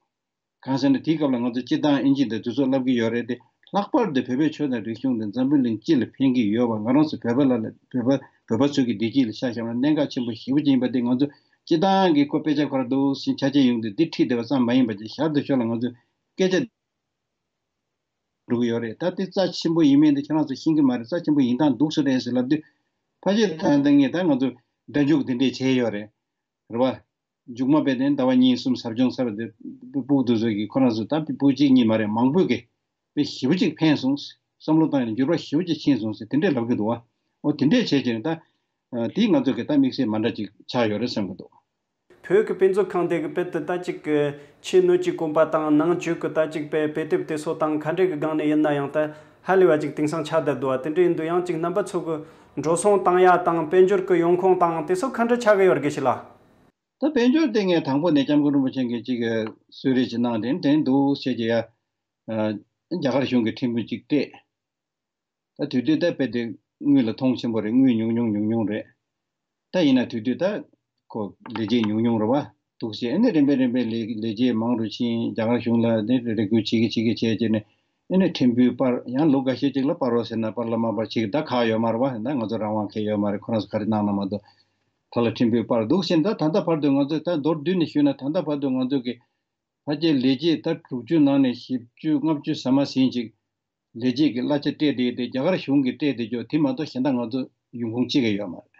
གང་ཟེར་ན་དེའི་སྐབས་ལ་ང་ཚོ་སྤྱིར་བཏང་ཨིན་ཇི་དང་དེ་ཚོ་བསླབ་ཀྱི་ཡོད་རེད་དེ། ལྷག་པར་དུ་བོད་པའི་ཆོས་དང་རིག་གཞུང་དེ་འཛམ་བུ་གླིང་སྤྱི་ལ་ཕན་གྱི་ཡོད་པ། ང་རང་ཚོ་བོད་པ་ལ་ལ་བོད་པ་བོད་པ་ཚོ་གི་བདེ་སྐྱིད་ལ་ཆ་བཞག་ན་གནད་འགག་ཆེན་པོ་ཞེ་པོ་ཅིག་ཡིན་པ་དེ། ང་ཚོ་སྤྱིར་བཏང་གི་ཁོ་དཔེ་ཆ་ཁོ་ར་འདུག་ཟིན་ཆ་ཅན་ཡོང་དུས་འདི་ཁྲིད་བསྡད་པ་ཙམ་མ་ཡིན་པ་ཅིག་ཞར་དུ་ཞོར་ལ་ང་ཚོས་སྐད་ཆ་ འགྲོ་གི་ཡོད་རེད། ད་དེ་རྩ་ཆེན་པོ་ཡིན་མིན་དེ་ཁྱེད་རང་ཚོ་ཤེས་ཀྱི་མ་རེད། རྩ་ཆེན་པོ་ཡིན་སྟངས་འདུག་སེ་རེད་ཟེར་ལབ་དུས། ཕལ་ཆེར་ད་ལྟ་ངས་ད་ང་ཚོ་སྒྲ་འཇུག་དེ་འདྲས་བྱས་ཡོད་རེད། རེད་བ། མཇུག་མ་དཔེ་དེ་ཟླ་བ་གཉིས་གསུམ་ཟབ་སྦྱོང་ཚར་དེ་སྤུ་སྤུ་དུ་ཚོ་གི་ཁོ་རང་ཚོ་ད་སྤུ་གཅིག་གཉིས་མ་རེད། མང་པོས་གི་དཔེ་ཞེ་པོ་ཅིག་ཕན་སོང་། བསམ་བློ་བཏང་ཡང་འགྱུར་བ་ཞེ་པོ་ཅིག་ཕྱིན་སོང་ཟེར་དེ་འདྲས་ལབ་གི་འདུག་བ། འོ་དེ་འདྲས་བྱས་བྱས་ནས་ད་དེ་ང་ཚོ་གི་ད་དམིགས་བསལ་མ་འདྲ་ཅིག་ཆགས་ཡོད་རེད་བསམ་གི་འདུག། བོད་ཀྱི་དཔེ་མཛོད་ཁང་དེ་གི་དཔེ་དེ་ད་ཅིག་གི་ཆེས་སྣོད་ཀྱི་གོམ་པ་དང་ནང་བཅུད་ཀྱི་ད་ཅིག་དཔེ་དཔེ་དེབ་དེ་ཚོ་དང་ག་འདྲས་ཀྱི་སྒང་ནས་ཡིན་ན་ཡང་ད་ཧ་ལས་པ་ཅིག་དེང་སང་ཆགས་བསྡད་འདུག་བ། དེ་འདྲས་ཡིན་དུས་ཡང་ཅིག་རྣམ་པ་ཚོ་གི་འགྲོ་སོང་བཏང་ཡ་དང་དཔལ་འབྱོར་གྱི་ཡོང་ཁུངས་དང་དེ་ཚོ་ག་འདྲས་ཆགས་ཀྱི་ཡོད་རེད་གི་ཞིག་ལ། ད་དཔལ་འབྱོར་དེ་ངས་དང་པོ་ནས་སྐྱབས་མགོན་རིན་པོ་ཆེ་གིས་ཅིག་གསོལ་རས་ཅིག་གནང་དེ་དྲན་འདུག་བྱས་ཀྱི་ཡ། རྒྱ་གར་གཞུང་གི་ཕྲན་བུ་ཅིག་སྤྲད། ད་དུས་དུས་ད་དཔེ་དེ་དངུལ་ལ་མཐོང་ཆེན་པོ་རེད། དངུལ་ཉུང་ཉུང་ཉུང་ཉུང་རེད། ད་ཡིན་ན་དུས་དུས་ད་ཁོ་ལས་བྱེད་ཉུང་ཉུང་རེད་བ། འདུག་བྱས་ཨ་ནི་རིམ་པས་རིམ་པས་ལས་ལས་བྱེད་མང་རུ་ཕྱིན། རྒྱ་གར་གཞུང་ལ་ནི་རེ་སྐུལ་བྱེད་ཀྱི་བྱེད་ཀྱི་བྱས་བྱས་ནས་ཨ་ནི་ཕྲན་བུ་སྤར། ཡང་ལོ་འགའ་ཤས་ཅིག་ལ་སྤར་རོགས་ཟེར་ན་སྤར་ལ་མ་སྤར་བྱེད་ཀྱི་ད་ཁག་ཡོད་མ་རེད་བ། ད་ང་ཚོ་རང་དབང་གང་ཡང་ཡོད་མ་རེད། ཁོ་རང་ཚོ་ག་རེ་གནང་ན་མ་གཏོགས་ད་ལ་ཕྲན་བུ་སྤར་འདུག་བྱས་ད་ད་ལྟ་བར་དུ་ང་ཚོས་ད་མདོར་བསྡུས་ནས་ཞུས་ན་ད་ལྟ་བར་དུ་ང་ཚོ་གི་ཕལ་ཆེར་ལས་བྱེད་ད་དྲུག་ཅུ་ནང་ནས་བཞི་བཅུ་ལྔ་བཅུ་ཟ་མ་ཟིན་ཅིག་ལས་བྱེད་ཀྱི་གླ་ཆ་སྤྲད་བསྡད་དེ་རྒྱ་གར་གཞུང་གིས་སྤྲད་བསྡད་ཀྱོག་དེ་མ་གཏོགས་གཞན་དག་ང་ཚོ་ཡོང་ཁུངས་གཅིག་ཀྱང་ཡོད་མ་རེད།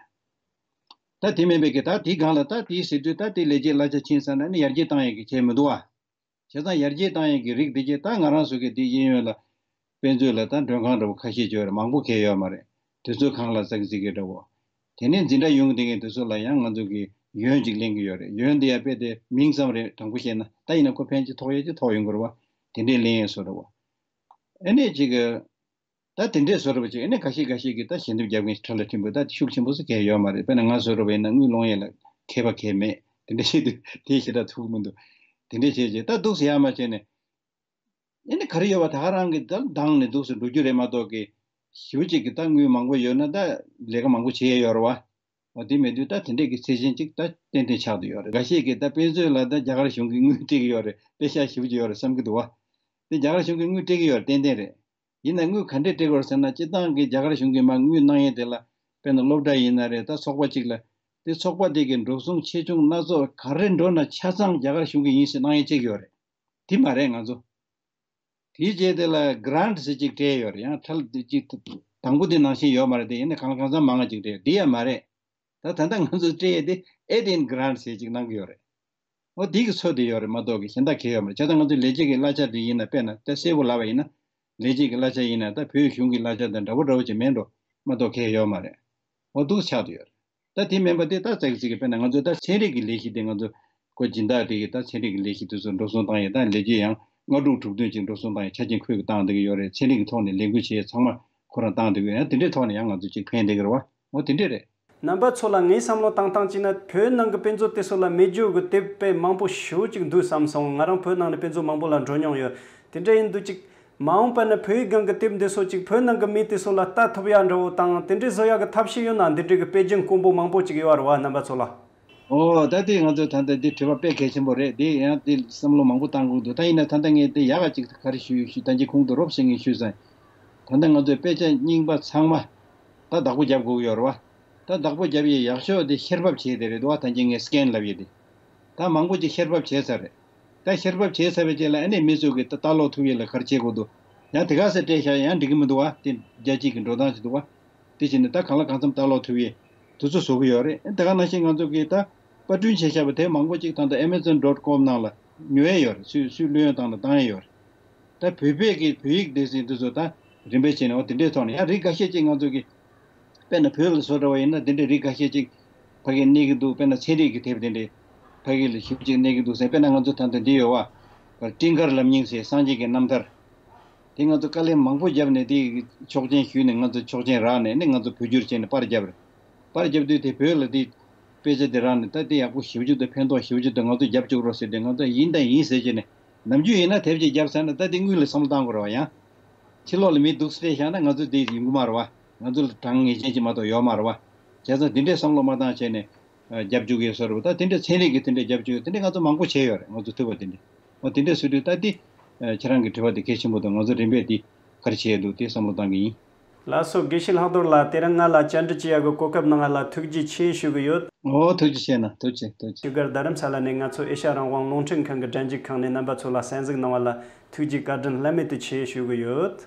ད་དེ་མིན་པའི་གི་ད་དེའི་སྒང་ལ་ད་དེའི་ཟེར་དུས་ད་དེ་ལས་བྱེད་གླ་ཆ་ཕྱིན་ཚར་ན་ནི་ཡར་རྒྱས་བཏང་ཡས་ཀྱི་ཁྱད་མི་འདུག་བ། བྱས་ཙང་ཡར་རྒྱས་བཏང་ཡས་ཀྱི་རིགས་དེ་གྱད་ད་ང་རང་ཚོ་གི་དེ་གཡས་གཡོན་ལ་དཔེ་མཛོད་ལ་ད་མགྲོན་ཁང་འདྲ་བོ་ཁ་ཤས་ཅིག་ཡོད་རེད། མང་པོ་གང་ཡང་ཡོད་མ་རེད། དུས་ཚོད་ཁང་གླ་ཙག་ཙིག་གི་འདྲ་བོ། དེ་ནས་འཛིན་གྲྭ་ཡོང་གི་དེ་ངས་དེ་ཚོ་ལ་ཡང་ང་ཚོ་གི་ཡོན་ཅིག་ལེན་གི་ཡོད་རེད། ཡོན་དེ་ཡང་དཔེ་དེ་མིང་ཙམ་རེད། དྲང་པོ་བཤད་ན་ད་ཡིན་ན་ཁོ་ཕན་ཅིག་ཐོགས་ཡས་ཅིག་ཐོགས་ཡོང་གི་རེད་བ། དེ་འདྲས་ལེན་ཡས་བཟོ་འདྲ་བོ། ཨ་ནས་ཅིག་གི་ད་དེ་འདྲས་བཟོ་འདྲ་བོ་ཅིག་ཨ་ནས་ཁ་ཤས་ཁ་ཤས་ཀྱིས་ད་ཞལ་འདེབས་རྒྱབ་མཁན་ཞིག་ཁྲ་ལ་ཕྲན་བུ་ད་ཤུགས་ཆེན་པོ་ཟེར་གང་ཡང་ཡོད་མ་རེད། དཔེར་ན་ང་བཟོ་འདྲ་བོ་ཡིན་ན་དངུལ་སློང་ཡས་ལ་མཁས་པ་གང་ཡང་མེད། དེ་འདྲས་བྱེད་དུས་དེ་ཞེ་དྲག་ཐུག་གི་མི་འདུག། དེ་འདྲས་བྱས་རྗེས་ད་འདུག་སེ་ཡར་མར་བྱས་ནས། ཨ་ནི་ག་རེ་ཡོད་པ་ད་ག་རང་གི་ད་འདང་ནས་འདུག་སེ་འགྲོ་རྒྱུ་རེད་མ་གཏོགས་གི། ཞེ་པོ་ཅིག་གི་ད་དངུལ་མང་པོ་ཡོད་ན་ད་ལས་ཀ་མང་པོ་བྱེད་ཡས་ཡོད་རེད་བ། འོ་དེ་མེད་དུས་ད་དེ་འདྲས་ཀྱི་ཚད་ཆེན་ཅིག་ད་ཏན་ཏན་ཆགས་བསྡད་ཡོད་རེད། འགའ་ཤས་ཀྱིས་ད་དཔེ་མཛོད་ལ་ད་རྒྱ་གར་གཞུང་གིས་དངུལ་སྤྲད་ཀྱི་ཡོད་རེད། པེ་ཤག་ཞེ་པོ་ཅིག་ཡོད་རེད་བསམ་གྱི་འདུག་བ། དེ་རྒྱ་གར་གཞུང་གིས་དངུལ་སྤྲད་ཀྱི་ཡོད་རེད། ཏན་ཏན་རེད། ཡིན་ན་དངུལ་ག་འདྲས་སྤྲད་དགོས་རེད་ཟེར་ན། སྤྱིར་བཏང་གི་རྒྱ་གར་གཞུང་གིས་མར་དངུལ་གནང་ཡས་དེ་ལ་དཔེར་ན་སློབ་གྲྭ་ཡིན་ན་རེད། ད་ཚོགས་པ་ཅིག་ལ་དེ་ཚོགས་པ་དེ་གི་འགྲོ་སོང་ཆེ་ཆུང་སྣ་ཚོགས་ག་རེ་འགྲོ་ན་ཆ་ཚང་རྒྱ་གར་གཞུང་གིས་ཡིན་ཟེར་གནང་ཡས་བྱེད་ཀྱི་ཡོད་རེད། དེ་མ་རེད་ང་ཚོ། དེའི་རྗེས་དེ་ལ་གྷི་རན་ཊི་ཟེར་ཅིག་སྤྲད་ཡོད་རེད། ཡང་ཁྲལ་དེ་ཅིག་དང་པོ་དེ་ནང་བཞིན་ཡོད་མ་རེད་དེ། ཡིན་ན་གང་ལ་གང་འཚམ་མང་ང་ཅིག་སྤྲད་ཡོད། དེ་ཡང་མ་རེད། ད་ད་ལྟ་ང་ཚོ་སྤྲད་ཡས་དེ་ཨེ་ཌི་ཨེན་གྷི་རན་ཊི་ཟེར་ཅིག་གནང་གི་ཡོད་རེད། འོ་དེ་གི་ཚོད་དེ་ཡོད་རེད་མ་གཏོགས་གི་གཞན་དག་གང་ཡང་ཡོད་མ་རེད། བྱས་ཙང་ང་ཚོ་ལས་བྱེད་ཀྱི་གླ་ཆ་དེ་ཡིན་ན་དཔེར་ན་ད་གསལ་པོ་ལབ་པ་ཡིན་ན། ལས་བྱེད་ཀྱི་གླ་ཆ་ཡིན་ན་ད་བོད་གཞུང་གི་གླ་ཆ་དང་འདྲ་པོ་འདྲ་པོ་ཅིག་མེད་འགྲོ་མ་གཏོགས་གང་ཡང་ཡོད་མ་རེད། འོ་འདུག་ཆགས་བསྡད་ཡོད་རེད། ད་དེ་མིན་པ་དེ་ད་ཙག་ཙིག་གི་དཔེར་ན་ང་ཚོ་ད་ཚན་རིག་གི་ལས་གཞི་དེ་ང་ཚོ་ཁོ་སྦྱིན་བདག་དེ་གིས་ད་ཚན་རིག་གི་ལས་གཞི་དེ་ཚོ་འགྲོ་སོང་བཏང་ཡས། ད་ལས་བྱེད་ཡང་ལྔ་དྲུག་དྲུག་བདུན་ཅིག་འགྲོ་སོང་བཏང་ཡས། ཆ་རྐྱེན་ཁོས་ཀྱིས་བཏང་བསྡད་ཀྱི་ཡོད་རེད། ཚན་རིག་གི་ཐོག་ནས་ལས་འགུལ་བྱེད་ཡས་ཚང་མ་ཁོ་རང་བཏང་བསྡད་ཀྱི་ཡོད། ཡང་དེ་འདྲའི་ཐོག་ནས་ཡང་ང་ཚོ་ཅིག་ཕན་བསྡད་ཀྱི་རེད་བ། འོ་དེ་འདྲས་རེད། རྣམ་པ་ཚོ་ལ་ངའི་བསམ་བློ་བཏང་སྟངས་གཅིག་ན་བོད་ནང་གི་དཔེ་མཛོད་དེ་ཚོ་ལ་མེད་རྒྱུ་གི་དེབ་དཔེ་མང་པོ་ཞེ་པོ་ཅིག་འདུག་བསམ་སོང་། ང་རང་བོད་ནང་ནས་དཔེ་མཛོད་མང་པོ་ལ་འགྲོ་མྱོང་ཡོད། དེ་འདྲ་ཡིན་དུས་ཅིག་མ་འོངས་པ་ན་བོད་ཡིག་སྒང་གི་དེབ་འདི་ཚོ་ཅིག་བོད་ནང་གི་མི་དེ་ཚོ་ལ་ལྟ་ཐུབ་ཡ་འདྲ་བོ་དང་དེ་འདྲའི་བཟོ་ཡ་གི་ཐབས་ཤེས་ཡོད་ན། འདི་འདྲའི་གི་དཔེ་རྒྱུན་དཀོན་པོ་མང་པོ་ཅིག་ཡོད་རེད་བ་རྣམ་པ་ཚོ་ལ། ཨོ་ད་དེ་ང་ཚོས་ད་ལྟ་འདི་དྲི་བ་དཔེ་གལ་ཆེན་པོ་རེད། དེ་ཡང་དེ་བསམ་བློ་མང་པོ་བཏང་དགོས་འདུག། ད་ཡིན་ན་ད་ལྟ་ངས་དེ་ཡག་ག་ཅིག་ག་རེ་ཞུ་ཞུ་ད་ཅི་གོང་དུ་རོབ་ཟེར་ངས་ཞུས་ཙང་། ད་ལྟ་ང་ཚོས་དཔེ་ཆ་རྙིང་པ་ཚང་མ་ད་བདག་པོ་རྒྱབ་དགོས་ཀྱི་ཡོད་རེད་བ། ད་བདག་པོ་རྒྱབ་ཡས་ཡག་ཤོས་དེ་བཤེར་ཕབ་བྱས་དེ་རེད་འདུག་བ། ད་གིན་ངས་སི་ཀེན་ལབ་ཡས་དེ། ད་མང་པོ་ཅིག་བཤེར་ཕབ་བྱས་ཚར་རེད། ད་བཤེར་ཕབ་བྱས་ཚར་བའི་རྗེས་ལ་ཨ་ནི་མི་ཚོས་གི་ད་ལྟ་ཀློག་ཐུབ་ཡས་ལ་ག་རེ་བྱེད་དགོས་འདུག། ཡང་དེ་ག་ཚོད་སྤྲད་བཞག་ཡང་འགྲིག་གི་མི་འདུག་བ། དེ་རྒྱ་སྐྱེད་ཀྱི་འགྲོ་སྟངས་ཅིག་འདུག་བ། དེ་བྱས་ནས་ད་གང་ལ་གང་འཚམ་ལྟ་ཀློག་ཐུབ་ཡས་དུས་ཚོད་བཟོ་གི་ཡོད་རེད། དེ་ག་ནང་བཞིན་ང་ཚོ་གིས་ད་པར་སྐྲུན་བྱས་བཞག་པ་དེ་མང་པོ་ཅིག་ད་ལྟ་ཨེ་མེ་ཛོན་ཌོཊ་ཀོམ་ནང་ལ་ཉོ་ཡས་ཡོད་རེད། སུས་སུས་བླུ་ཡོན་བཏང་ན་བཏང་ཡས་ཡོད་རེད། ད་བོད་པའི་གི་བོད་ཡིག་སྡེ་ཚན་དེ་ཚོ་ད་རིམ་པས་བྱས་ནས་འོ་དེ་འདྲའི་ཐོག་ནས་ཡང་རིགས་འགའ་ཤས་ཅིག་ང་ཚོ་གི་དཔེར་ན་བོད་ལ་བཟོ་འདྲ་བ་ཡིན་ན་དེ་འདྲའི་རིགས་འགའ་ཤས་ཅིག་ཕ་གིར་གནས་ཀྱི་འདུག། དཔེར་ན་ཚན་རིག་གི་དེབ་དེ་འདྲའི་ཕ་གི་ལ་ཞེ་པོ་ཅིག་གནས་ཀྱི་འདུག་ཟེར། དཔེར་ན་ང་ཚོ་ད་ལྟ་འདི་ཡོད་བ། སྤྲིན་དཀར་ལམ་རྙིང་ཟེར་སངས་རྒྱས་ཀྱི་རྣམ་ཐར། དེ་ང་ཚོ་དཀའ་ལས་མང་པོ་བརྒྱབ་ནས་དེ་ཆོག་མཆན་ཞུས་ནས་ང་ཚོ་ཆོག་མཆན་རག་ནས་ནི་ང་ཚོ་བོད་བསྒྱུར་བྱས་ནས་པར་བརྒྱབ་རེད། པར་བརྒྱབ་དུས་དེ་བོད་ལ་དེ་དཔེ་ཆ་དེ་རག་ནས་ད་དེ་ཡག་པོ་ཞེ་པོ་ཅིག་འདུག། ཕན་ཐོགས་ཞེ་པོ་ཅིག་འདུག། ང་ཚོ་རྒྱབ་བཅུག་རོགས་ཟེར་དུས་ང་ཚོ་ཡིན་དང་ཡིན་ཟེར་བྱས་ནས་ནམ་རྒྱུན་ཡིན་ན་དེབ་ཅིག་བརྒྱབ་ཚར་ན་ད་དེ་དངུལ་ལ་བསམ་བློ་བཏང་དགོས་རེད་བ། ཡང་ཕྱི་ལོགས་ལ་མི་འདུག་སྤྲད་བཞག་ན་ང་ཚོ་དེ་ཡོང་གི་མ་རེད་བ། ང་ཚོ་ལ་གྲངས་ངེས་ཅན་ཅིག་མ་གཏོགས་ཡོད་མ་རེད་བ། བྱས་ཙང་དེ་འདྲས་བསམ་བློ་མ་བཏང་བྱས་ནས་རྒྱབ་བཅུག་ཡས་བཟོ་འདྲ་བོ། ད་དེ་འདྲས་ཚན་རིག་གི་དེ་འདྲས་རྒྱབ་བཅུག་ཡས་དེ་འདྲས་ང་ཚོ་མང་པོ་བྱས་ཡོད་རེད། ང་ཚོ་ཐུབ་པ་དེ་འདྲས། འོ་དེ་འདྲས་བཟོ་དུས་ད་དེ་ཁྱེད་རང་གི་དྲི་བ་དེ་གལ་ཆེན་པོ་འདུག། ང་ཚོ་རིམ་པས་དེ་ག་རེ་བྱས་འདུག་དེ་བསམ་བློ་བཏང་གི་ཡིན། ལགས་སོ། དགེ་བཤེས་ལྷག་རྡོར་ལགས། དེ་རིང་ང་ལ་བཅར་འདྲི་བྱེད་ཡག་གི་གོ་སྐབས་གནང་བ་ལ་ཐུགས་རྗེ་ཆེ་ཞུ་གི་ཡོད། ཨོ། ཐུགས་རྗེ་ཆེ་གནང་། ཐུགས་རྗེ་ཆེ། ཐུགས་རྗེ་ཆེ། བཞུགས་སྒར་རྡ་རམ་ས་ལ་ནས་ང་ཚོ་ཨེ་ཤ་རང་དབང་རླུང་འཕྲིན་ཁང་གི་དྲ་འཇུག་ཁང་ནས་རྣམ་པ་ཚོ་ལ་གསན་གཟིགས་གནང་བ་ལ་ཐུགས་རྗེ་བཀའ་དྲིན་བླ་མེད་དུ་ཆེ་ཞུ་གི་ཡོད།